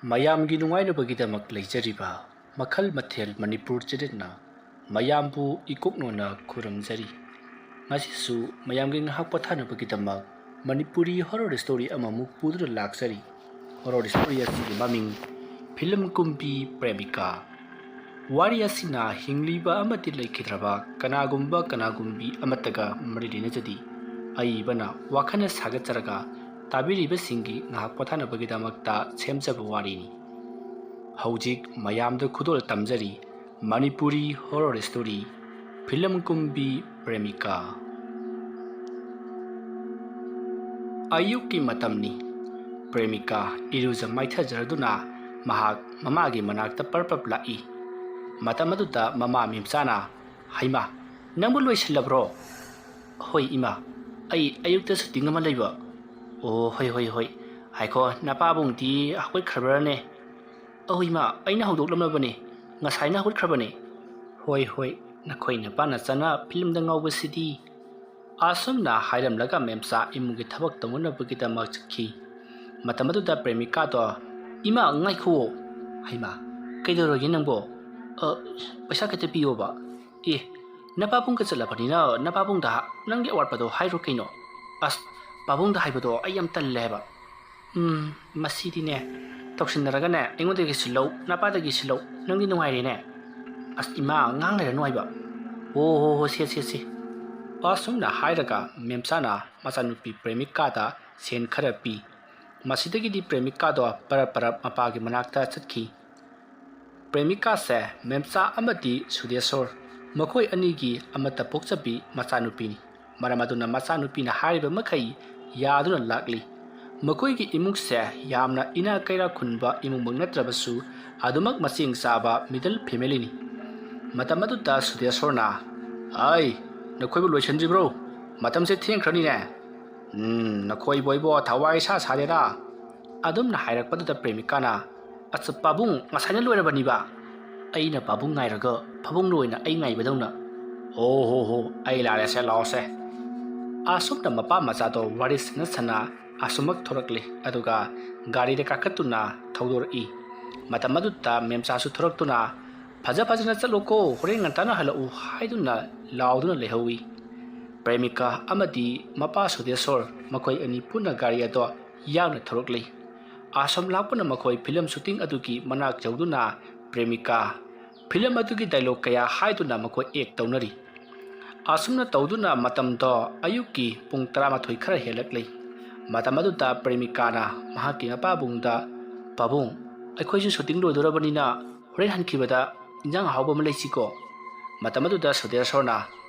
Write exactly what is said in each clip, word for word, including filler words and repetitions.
ꯃꯌꯥꯝꯒꯤ ꯅꯨꯡꯉꯥꯏꯅꯕꯒꯤꯗꯃꯛ ꯂꯩꯖꯔꯤꯕ ꯃꯈꯜ ꯃꯊꯦꯜ ꯃꯅꯤꯄꯨꯔ ꯆꯦꯅꯦꯜꯅ ꯃꯌꯥꯝꯕꯨ ꯏꯀꯣꯛꯅꯣꯅ ꯈꯨꯔꯨꯝꯖꯔꯤ꯫ ꯉꯁꯤꯁꯨ ꯃꯌꯥꯝꯒꯤ ꯉꯥꯏꯍꯥꯛ ꯄꯣꯊꯥꯅꯕꯒꯤꯗꯃꯛ ꯃꯅꯤꯄꯨꯔꯤ ꯍꯣꯔꯣꯔ ꯁ꯭ꯇꯣꯔꯤ ꯑꯃꯃꯨꯛ ꯄꯨꯗꯨꯅ ꯂꯥꯛꯆꯔꯤ꯫ ꯍꯣꯔꯣꯔ ꯁ꯭ꯇꯣꯔꯤ ꯑꯁꯤꯒꯤ ꯃꯃꯤꯡ ꯐꯤꯂꯝ ꯀꯨꯝꯕꯤ ꯄ꯭ꯔꯦꯃꯤꯀꯥ꯫ ꯋꯥꯔꯤ ꯑꯁꯤꯅ ꯍꯤꯡꯂꯤꯕ ꯑꯃꯗꯤ ꯂꯩꯈꯤꯗ꯭ꯔꯕ ꯀꯅꯥꯒꯨꯝꯕ ꯀꯅꯥꯒꯨꯝꯕꯤ ꯑꯃꯠꯇꯒ ꯃꯔꯤ ꯂꯩꯅꯖꯗꯦ꯫ ꯑꯏꯕꯅ ꯋꯥꯈꯜꯅ ꯁꯥꯒꯠꯆꯔꯒ ꯇꯥꯕꯤꯔꯤꯕꯁꯤꯡꯒꯤ ꯉꯥꯏꯍꯥꯛ ꯄꯣꯊꯥꯅꯕꯒꯤꯗꯃꯛꯇ ꯁꯦꯝꯖꯕ ꯋꯥꯔꯤꯅꯤ꯫ ꯍꯧꯖꯤꯛ ꯃꯌꯥꯝꯗ ꯈꯨꯗꯣꯜ ꯇꯝꯖꯔꯤ ꯃꯅꯤꯄꯨꯔꯤ ꯍꯣꯔꯣꯔ ꯁ꯭ꯇꯣꯔꯤ ꯐꯤꯂꯝ ꯀꯨꯝꯕꯤ ꯄ꯭ꯔꯦꯃꯤꯀꯥ꯫ ꯑꯌꯨꯛꯀꯤ ꯃꯇꯝꯅꯤ꯫ ꯄ꯭ꯔꯦꯃꯤꯀꯥ ꯏꯔꯨꯖ ꯃꯥꯏꯊꯖꯔꯗꯨꯅ ꯃꯍꯥꯛ ꯃꯃꯥꯒꯤ ꯃꯅꯥꯛꯇ ꯄꯔꯞ ꯄꯔꯞ ꯂꯥꯛꯏ꯫ ꯃꯇꯝ ꯑꯗꯨꯗ ꯃꯃꯥ ꯃꯦꯝꯆꯥꯅ, "ꯍꯩꯃꯥ, ꯅꯪꯕꯨ ꯂꯣꯏꯁꯤꯜꯂꯕ꯭ꯔꯣ?" "ꯍꯣꯏ ꯏꯃꯥ, ꯑꯩ ꯑꯌꯨꯛꯇ ꯁꯨꯇꯤꯡ ꯑꯃ ꯂꯩꯕ꯫" "ꯑꯣ, ꯍꯣꯏ, ꯍꯣꯏ, ꯍꯣꯏ꯫ ꯍꯥꯏꯈꯣ, ꯅꯄꯥꯕꯨꯡꯗꯤ ꯍꯧꯒꯠꯈ꯭ꯔꯕ꯭ꯔꯥꯅꯦ?" "ꯑꯧ ꯏꯃꯥ, ꯑꯩꯅ ꯍꯧꯗꯣꯛꯂꯝꯂꯕꯅꯦ, ꯉꯁꯥꯏꯅ ꯍꯧꯒꯠꯈ꯭ꯔꯕꯅꯦ꯫" "ꯍꯣꯏ, ꯍꯣꯏ, ꯅꯈꯣꯏ ꯅꯄꯥ ꯅꯆꯥꯅ ꯐꯤꯂꯝꯗ ꯉꯥꯎꯕꯁꯤꯗꯤ꯫" ꯑꯁꯨꯝꯅ ꯍꯥꯏꯔꯝꯂꯒ ꯃꯦꯝꯆꯥ ꯏꯃꯨꯡꯒꯤ ꯊꯕꯛ ꯇꯧꯅꯅꯕꯒꯤꯗꯃꯛ ꯆꯠꯈꯤ꯫ ꯃꯇꯝ ꯑꯗꯨꯗ ꯄ꯭ꯔꯦꯃꯤꯀꯥꯗꯣ, "ꯏꯃꯥ, ꯉꯥꯏꯈꯨꯑꯣ꯫" "ꯍꯩꯃꯥ, ꯀꯩꯗꯧꯔꯒꯦ ꯅꯪꯕꯣ?" "ꯑ, ꯄꯩꯁꯥ ꯈꯤꯇ ꯄꯤꯌꯣꯕ꯫" "ꯑꯦ, ꯅꯄꯥꯕꯨꯡꯒ ꯆꯠꯂꯕꯅꯤꯅ ꯅꯄꯥꯕꯨꯡꯗ ꯅꯪꯒꯤ ꯑꯋꯥꯠꯄꯗꯣ ꯍꯥꯏꯔꯣ ꯀꯩꯅꯣ꯫" "ꯑꯁ, ꯄꯥꯕꯨꯡꯗ ꯍꯥꯏꯕꯗꯣ ꯑꯩ ꯌꯥꯝ ꯇꯜꯂꯦ ꯍꯥꯏꯕ꯫" "ꯎꯝ, ꯃꯁꯤꯗꯤꯅꯦ, ꯇꯧꯁꯤꯟꯅꯔꯒꯅꯦ, ꯑꯩꯉꯣꯟꯗꯒꯤ ꯁꯤꯜꯂꯧ, ꯅꯄꯥꯗꯒꯤ ꯁꯤꯜꯂꯧ, ꯅꯪꯗꯤ ꯅꯨꯡꯉꯥꯏꯔꯦꯅꯦ꯫" "ꯑꯁ ꯏꯃꯥ, ꯉꯥꯡ ꯂꯩꯔꯅꯨ ꯍꯥꯏꯕ꯫" "ꯑꯣ, ꯍꯣ, ꯍꯣ, ꯁꯦ, ꯁꯦ, ꯁꯦ꯫" ꯑꯁꯨꯝꯅ ꯍꯥꯏꯔꯒ ꯃꯦꯝꯆꯥꯅ ꯃꯆꯥꯅꯨꯄꯤ ꯄ꯭ꯔꯦꯃꯤꯀꯥꯗ ꯁꯦꯟ ꯈꯔ ꯄꯤ꯫ ꯃꯁꯤꯗꯒꯤꯗꯤ ꯄ꯭ꯔꯦꯃꯤꯀꯥꯗꯣ ꯄꯔꯞ ꯄꯔꯞ ꯃꯄꯥꯒꯤ ꯃꯅꯥꯛꯇ ꯆꯠꯈꯤ꯫ ꯄ꯭ꯔꯦꯃꯤꯀꯥꯁꯦ ꯃꯦꯝꯆꯥ ꯑꯃꯗꯤ ꯁꯨꯗꯦꯁꯣꯔ, ꯃꯈꯣꯏ ꯑꯅꯤꯒꯤ ꯑꯃꯠꯇ ꯄꯣꯛꯆꯕꯤ ꯃꯆꯥꯅꯨꯄꯤꯅꯤ꯫ ꯃꯔꯝ ꯑꯗꯨꯅ ꯃꯆꯥꯅꯨꯄꯤꯅ ꯍꯥꯏꯔꯤꯕ ꯃꯈꯩ ꯌꯥꯗꯨꯅ ꯂꯥꯛꯂꯤ꯫ ꯃꯈꯣꯏꯒꯤ ꯏꯃꯨꯡꯁꯦ ꯌꯥꯝꯅ ꯏꯅꯥꯛ ꯀꯩꯔꯥꯛ ꯈꯨꯟꯕ ꯏꯃꯨꯡꯃꯛ ꯅꯠꯇ꯭ꯔꯕꯁꯨ, ꯑꯗꯨꯃꯛ ꯃꯆꯦꯡ ꯆꯥꯕ middle familyꯅꯤ꯫ ꯃꯇꯝ ꯑꯗꯨꯗ ꯁꯨꯗꯦꯁꯣꯔꯅ, "ꯑꯩ, ꯅꯈꯣꯏꯕꯨ ꯂꯣꯏꯁꯤꯟꯗ꯭ꯔꯤꯕ꯭ꯔꯣ? ꯃꯇꯝꯁꯦ ꯊꯦꯡꯈ꯭ꯔꯅꯤꯅꯦ꯫" "ꯎꯝ, ꯅꯈꯣꯏꯕꯨ ꯑꯩꯕꯨ ꯊꯋꯥꯏ ꯁꯥ ꯁꯥꯗꯦꯗ꯫" ꯑꯗꯨꯝꯅ ꯍꯥꯏꯔꯛꯄꯗꯨꯗ ꯄ꯭ꯔꯦꯃꯤꯀꯥꯅ, "ꯑꯠꯆꯥ, ꯄꯥꯕꯨꯡ ꯉꯁꯥꯏꯅ ꯂꯣꯏꯔꯕꯅꯤꯕ꯫ ꯑꯩꯅ ꯄꯥꯕꯨꯡ ꯉꯥꯏꯔꯒ ꯄꯥꯕꯨꯡꯅ ꯑꯣꯏꯅ ꯑꯩ ꯉꯥꯏꯕꯗꯧꯅ꯫" "ꯑꯣ ꯍꯣ ꯍꯣ, ꯑꯩ ꯂꯥꯛꯂꯦꯁꯦ, ꯂꯥꯛꯑꯣꯁꯦ꯫" ꯑꯁꯨꯝꯅ ꯃꯄꯥ ꯃꯆꯥꯗꯣ ꯋꯥꯔꯤ ꯁꯥꯟꯅ ꯁꯥꯟꯅ ꯑꯁꯨꯃꯛ ꯊꯣꯔꯛꯂꯦ, ꯑꯗꯨꯒ ꯒꯥꯔꯤꯗ ꯀꯥꯈꯠꯇꯨꯅ ꯊꯧꯗꯣꯔꯛꯏ꯫ ꯃꯇꯝ ꯑꯗꯨꯗ ꯃꯦꯝꯆꯥꯁꯨ ꯊꯣꯔꯛꯇꯨꯅ, "ꯐꯖ ꯐꯖꯅ ꯆꯠꯂꯨꯀꯣ, ꯍꯣꯔꯦꯟ ꯉꯟꯇꯥꯅ ꯍꯜꯂꯛꯎ" ꯍꯥꯏꯗꯨꯅ ꯂꯥꯎꯗꯨꯅ ꯂꯩꯍꯧꯏ꯫ ꯄ꯭ꯔꯦꯃꯤꯀꯥ ꯑꯃꯗꯤ ꯃꯄꯥ ꯁꯨꯗꯦꯁꯣꯔ, ꯃꯈꯣꯏ ꯑꯅꯤ ꯄꯨꯟꯅ ꯒꯥꯔꯤ ꯑꯗꯣ ꯌꯥꯡꯅ ꯊꯧꯔꯛꯂꯤ꯫ ꯑꯁꯣꯝ ꯂꯥꯛꯄꯅ ꯃꯈꯣꯏ ꯐꯤꯂꯝ ꯁꯨꯇꯤꯡ ꯑꯗꯨꯒꯤ ꯃꯅꯥꯛ ꯌꯧꯗꯨꯅ ꯄ꯭ꯔꯦꯃꯤꯀꯥ ꯐꯤꯂꯝ ꯑꯗꯨꯒꯤ ꯗꯥꯏꯂꯣꯛ ꯀꯌꯥ ꯍꯥꯏꯗꯨꯅ ꯃꯈꯣꯏ ꯑꯦꯛ ꯇꯧꯅꯔꯤ꯫ ꯑꯁꯨꯝꯅ ꯇꯧꯗꯨꯅ ꯃꯇꯝꯗꯣ ꯑꯌꯨꯛꯀꯤ ꯄꯨꯡ ꯇꯔꯥꯃꯥꯊꯣꯏ ꯈꯔ ꯍꯦꯜꯂꯛꯂꯤ꯫ ꯃꯇꯝ ꯑꯗꯨꯗ ꯄ꯭ꯔꯦꯃꯤꯀꯥꯅ ꯃꯍꯥꯛꯀꯤ ꯃꯄꯥꯕꯨꯡꯗ, "ꯄꯥꯕꯨꯡ, ꯑꯩꯈꯣꯏꯁꯨ ꯁꯨꯇꯤꯡ ꯂꯣꯏꯗꯣꯔꯕꯅꯤꯅ ꯍꯣꯔꯦꯟ ꯍꯟꯈꯤꯕꯗ ꯏꯟꯖꯥꯡ ꯑꯍꯥꯎꯕ ꯑꯃ ꯂꯩꯁꯤꯀꯣ?" ꯃꯇꯝ ꯑꯗꯨꯗ ꯁꯨꯗꯦꯁꯣꯔꯅ,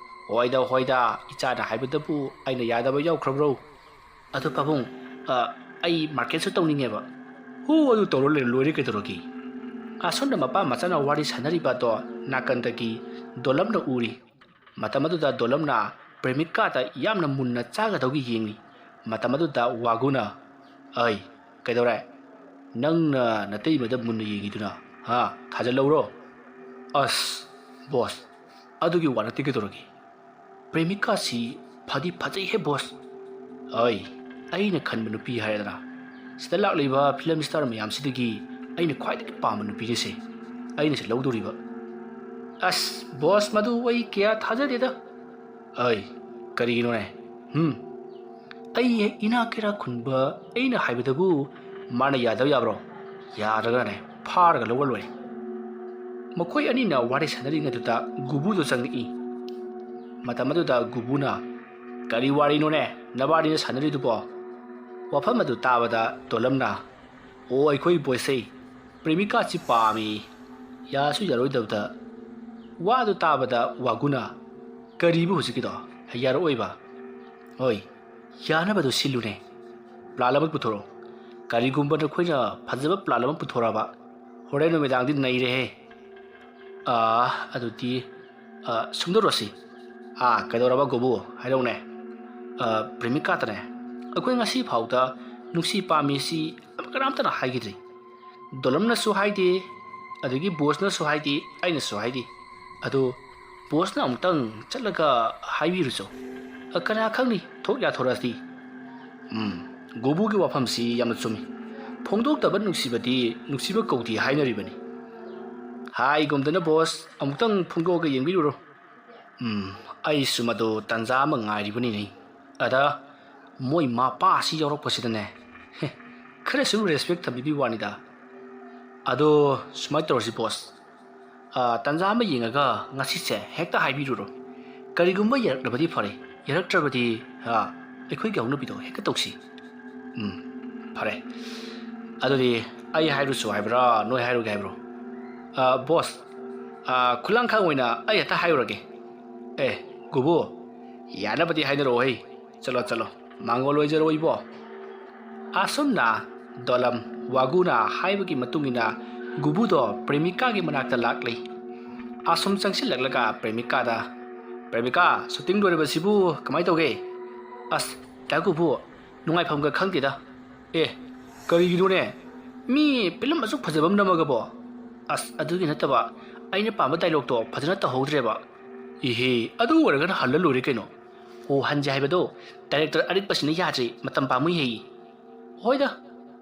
"ꯍꯣꯏꯗ, ꯍꯣꯏꯗ, ꯏꯆꯥꯅ ꯍꯥꯏꯕꯗꯕꯨ ꯑꯩꯅ ꯌꯥꯗꯕ ꯌꯥꯎꯈ꯭ꯔꯕ꯭ꯔꯣ? ꯑꯗꯣ ꯄꯥꯕꯨꯡ, ꯑ, ꯑꯩ ꯃꯥꯔꯀꯦꯠꯁꯨ ꯇꯧꯅꯤꯡꯉꯦꯕ꯫" "ꯍꯣ, ꯑꯗꯨ ꯇꯧꯔ ꯂꯩꯔ ꯂꯣꯏꯔꯦ ꯀꯩꯗꯧꯔꯒꯦ?" ꯑꯁꯣꯝꯗ ꯃꯄꯥ ꯃꯆꯥꯅ ꯋꯥꯔꯤ ꯁꯥꯟꯅꯔꯤꯕ ꯑꯗꯣ ꯅꯥꯀꯟꯗꯒꯤ ꯗꯣꯂꯝꯅ ꯎꯔꯤ꯫ ꯃꯇꯝ ꯑꯗꯨꯗ ꯗꯣꯂꯝꯅ ꯄ꯭ꯔꯦꯃꯤꯀꯥꯗ ꯌꯥꯝꯅ ꯃꯨꯟꯅ ꯆꯥꯒꯗꯧꯒꯤ ꯌꯦꯡꯂꯤ꯫ ꯃꯇꯝ ꯑꯗꯨꯗ ꯋꯥꯒꯨꯅ, "ꯑꯩ, ꯀꯩꯗꯧꯔꯦ? ꯅꯪꯅ ꯅꯇꯩꯃꯗ ꯃꯨꯟꯅ ꯌꯦꯡꯉꯤꯗꯨꯅ, ꯍꯥ? ꯊꯥꯖꯜꯂꯧꯔꯣ?" "ꯑꯁ, ꯕꯣꯁ, ꯑꯗꯨꯒꯤ ꯋꯥ ꯅꯠꯇꯦ ꯀꯩꯗꯧꯔꯒꯦ? ꯄ꯭ꯔꯦꯃꯤꯀꯥꯁꯤ ꯐꯗꯤ ꯐꯖꯩꯍꯦ ꯕꯣꯁ꯫ ꯑꯩ, ꯑꯩꯅ ꯈꯟꯕ ꯅꯨꯄꯤ ꯍꯥꯏꯔꯗꯅ, ꯁꯤꯗ ꯂꯥꯛꯂꯤꯕ ꯐꯤꯂꯝ ꯁ꯭ꯇꯥꯔ ꯃꯌꯥꯝꯁꯤꯗꯒꯤ ꯑꯩꯅ ꯈ꯭ꯋꯥꯏꯗꯒꯤ ꯄꯥꯝꯕ ꯅꯨꯄꯤꯅꯤꯁꯦ꯫ ꯑꯩꯅꯁꯨ ꯂꯧꯗꯣꯔꯤꯕ꯫" "ꯑꯁ ꯕꯣꯁ, ꯃꯗꯨ ꯑꯩ ꯀꯌꯥ ꯊꯥꯖꯗꯦꯗ꯫" "ꯑꯩ, ꯀꯔꯤꯒꯤꯅꯣꯅꯦ? ꯍꯨꯝ? ꯑꯩ ꯏꯅꯥꯛ ꯀꯩꯔꯥꯛ ꯈꯨꯟꯕ ꯑꯩꯅ ꯍꯥꯏꯕꯗꯕꯨ ꯃꯥꯅ ꯌꯥꯗꯕ ꯌꯥꯕ꯭ꯔꯣ? ꯌꯥꯗ꯭ꯔꯒꯅꯦ, ꯐꯥꯔꯒ ꯂꯧꯔ ꯂꯣꯏꯔꯦ꯫" ꯃꯈꯣꯏ ꯑꯅꯤꯅ ꯋꯥꯔꯤ ꯁꯥꯟꯅꯔꯤꯉꯩꯗꯨꯗ ꯒꯨꯕꯨꯗꯣ ꯆꯪꯉꯛꯏ꯫ ꯃꯇꯝ ꯑꯗꯨꯗ ꯒꯨꯕꯨꯅ, "ꯀꯔꯤ ꯋꯥꯔꯤꯅꯣꯅꯦ ꯅꯕꯥꯅꯤꯅ ꯁꯥꯟꯅꯔꯤꯗꯨꯕꯣ?" ꯋꯥꯐꯝ ꯑꯗꯨ ꯇꯥꯕꯗ ꯗꯣꯂꯝꯅ, "ꯑꯣ, ꯑꯩꯈꯣꯏ ꯕꯣꯏꯁꯦ ꯄ꯭ꯔꯦꯃꯤꯀꯥꯁꯤ ꯄꯥꯝꯃꯤ, ꯌꯥꯁꯨ ꯌꯥꯔꯣꯏꯗꯕꯗ꯫" ꯋꯥꯗꯨ ꯇꯥꯕꯗ ꯋꯥꯒꯨꯅ, "ꯀꯔꯤꯕꯨ ꯍꯧꯖꯤꯛꯀꯤꯗꯣ? ꯌꯥꯔꯛꯑꯣꯏꯕ?" "ꯍꯣꯏ, ꯌꯥꯅꯕꯗꯣ ꯁꯤꯜꯂꯨꯅꯦ꯫ ꯄ꯭ꯂꯥꯟ ꯑꯃ ꯄꯨꯊꯣꯔꯛꯑꯣ꯫ ꯀꯔꯤꯒꯨꯝꯕ ꯅꯈꯣꯏꯅ ꯐꯖꯕ ꯄ꯭ꯂꯥꯟ ꯑꯃ ꯄꯨꯊꯣꯔꯛꯑꯕ, ꯍꯣꯔꯦꯟ ꯅꯨꯃꯤꯗꯥꯡꯗꯤ ꯅꯩꯔꯦꯍꯦ꯫ ꯑꯥ, ꯑꯗꯨꯗꯤ, ꯑ, ꯁꯨꯝꯗꯧꯔꯣꯁꯤ꯫" "ꯑꯥ, ꯀꯩꯗꯧꯔꯕ ꯒꯣꯕꯨ? ꯍꯥꯏꯔꯛꯎꯅꯦ꯫" "ꯑ, ꯄ꯭ꯔꯦꯃꯤꯀꯥꯇꯅꯦ, ꯑꯩꯈꯣꯏ ꯉꯁꯤ ꯐꯥꯎꯗ ꯅꯨꯡꯁꯤ ꯄꯥꯝꯃꯤꯁꯤ ꯀꯅꯥꯝꯇꯅ ꯍꯥꯏꯈꯤꯗ꯭ꯔꯤ꯫ ꯗꯣꯂꯝꯅꯁꯨ ꯍꯥꯏꯗꯦ, ꯑꯗꯒꯤ ꯕꯣꯁꯅꯁꯨ ꯍꯥꯏꯗꯦ, ꯑꯩꯅꯁꯨ ꯍꯥꯏꯗꯦ꯫ ꯑꯗꯣ ꯕꯣꯁꯅ ꯑꯃꯨꯛꯇꯪ ꯆꯠꯂꯒ ꯍꯥꯏꯕꯤꯔꯨꯆꯣ꯫ ꯑ, ꯀꯅꯥ ꯈꯪꯅꯤ, ꯊꯣꯛ ꯌꯥꯊꯣꯔꯛꯑꯗꯤ꯫" "ꯎꯝ, ꯒꯨꯕꯨꯒꯤ ꯋꯥꯐꯝꯁꯤ ꯌꯥꯝꯅ ꯆꯨꯝꯃꯤ꯫ ꯐꯣꯡꯗꯣꯛꯇꯕ ꯅꯨꯡꯁꯤꯕꯗꯤ ꯅꯨꯡꯁꯤꯕ ꯀꯧꯗꯦ ꯍꯥꯏꯅꯔꯤꯕꯅꯤ꯫ ꯍꯥꯏꯒꯨꯝꯗꯅ ꯕꯣꯁ, ꯑꯃꯨꯛꯇꯪ ꯐꯣꯡꯗꯣꯛꯑꯒ ꯌꯦꯡꯕꯤꯔꯨꯔꯣ꯫ ꯎꯝ, ꯑꯩꯁꯨ ꯃꯗꯨ ꯇꯥꯟꯖꯥ ꯑꯃ ꯉꯥꯏꯔꯤꯕꯅꯤꯅꯦ꯫ ꯑꯗ ꯃꯣꯏ ꯃꯄꯥ ꯑꯁꯤ ꯌꯥꯎꯔꯛꯄꯁꯤꯗꯅꯦ, ꯍꯦ, ꯈꯔꯁꯨ ꯔꯦꯁꯄꯦꯛ ꯊꯝꯕꯤꯕꯒꯤ ꯋꯥꯅꯤꯗ꯫ ꯑꯗꯣ ꯁꯨꯃꯥꯏꯅ ꯇꯧꯔꯁꯤ ꯕꯣꯁ, ꯑꯥ, ꯇꯥꯟꯖꯥ ꯑꯃ ꯌꯦꯡꯉꯒ ꯉꯁꯤꯁꯦ ꯍꯦꯛꯇ ꯍꯥꯏꯕꯤꯔꯨꯔꯣ꯫ ꯀꯔꯤꯒꯨꯝꯕ ꯌꯥꯔꯛꯂꯕꯗꯤ ꯐꯔꯦ, ꯌꯥꯔꯛꯇ꯭ꯔꯕꯗꯤ, ꯑꯥ, ꯑꯩꯈꯣꯏꯒꯤ ꯍꯧꯅꯕꯤꯗꯣ ꯍꯦꯛꯇ ꯇꯧꯁꯤ꯫ ꯎꯝ, ꯐꯔꯦ꯫ ꯑꯗꯨꯗꯤ ꯑꯩ ꯍꯥꯏꯔꯨꯁꯨ ꯍꯥꯏꯕ꯭ꯔꯥ, ꯅꯣꯏ ꯍꯥꯏꯔꯨꯒꯦ ꯍꯥꯏꯕ꯭ꯔꯣ? ꯑꯥ, ꯕꯣꯁ, ꯑꯥ, ꯈꯨꯂꯥꯡꯈꯥꯡ ꯑꯣꯏꯅ ꯑꯩ ꯍꯦꯛꯇ ꯍꯥꯏꯔꯨꯔꯒꯦ꯫ ꯑꯦ, ꯒꯨꯕꯨ, ꯌꯥꯅꯕꯗꯤ ꯍꯥꯏꯅꯔꯛꯑꯣ ꯍꯩ꯫ ꯆꯠꯂꯣ, ꯆꯠꯂꯣ꯫ ꯃꯥꯡꯒꯣꯜ ꯑꯣꯏꯖꯔꯣ ꯏꯕꯣ꯫ ꯑꯁꯨꯝꯅ ꯗꯣꯂꯝ ꯋꯥꯒꯨꯅ ꯍꯥꯏꯕꯒꯤ ꯃꯇꯨꯡ ꯏꯟꯅ ꯒꯨꯕꯨꯗꯣ ꯄ꯭ꯔꯦꯃꯤꯀꯥꯒꯤ ꯃꯅꯥꯛꯇ ꯂꯥꯛꯂꯤ꯫ ꯑꯁꯨꯝ ꯆꯪꯁꯤꯜꯂꯛꯂꯒ ꯄ꯭ꯔꯦꯃꯤꯀꯥꯗ, "ꯄ꯭ꯔꯦꯃꯤꯀꯥ, ꯁꯨꯇꯤꯡ ꯂꯣꯏꯔꯕꯁꯤꯕꯨ ꯀꯃꯥꯏ ꯇꯧꯒꯦ?" "ꯑꯁ, ꯗꯥ ꯒꯨꯕꯨ, ꯅꯨꯡꯉꯥꯏꯐꯝꯒ ꯈꯪꯗꯦꯗ꯫" "ꯑꯦ, ꯀꯔꯤꯒꯤꯅꯣꯅꯦ? ꯃꯤ ꯐꯤꯂꯝ ꯑꯁꯨꯛ ꯐꯖꯕ ꯑꯃ ꯅꯝꯃꯒꯕꯣ?" "ꯑꯁ, ꯑꯗꯨꯒꯤ ꯅꯠꯇꯕ, ꯑꯩꯅ ꯄꯥꯝꯕ ꯗꯥꯏꯂꯣꯛꯇꯣ ꯐꯖꯅ ꯇꯧꯍꯧꯗ꯭ꯔꯦꯕ꯫" "ꯏꯍꯦ, ꯑꯗꯨ ꯑꯣꯏꯔꯒꯅ ꯍꯜꯂ ꯂꯣꯏꯔꯦ ꯀꯩꯅꯣ꯫" "ꯑꯣ, ꯍꯟꯖꯦ ꯍꯥꯏꯕꯗꯣ ꯗꯥꯏꯔꯦꯛꯇꯔ ꯑꯔꯤꯛꯄꯁꯤꯅ ꯌꯥꯗ꯭ꯔꯦ, ꯃꯇꯝ ꯄꯥꯝꯃꯨꯏ ꯍꯥꯏꯌꯦ꯫" "ꯍꯣꯏꯗ,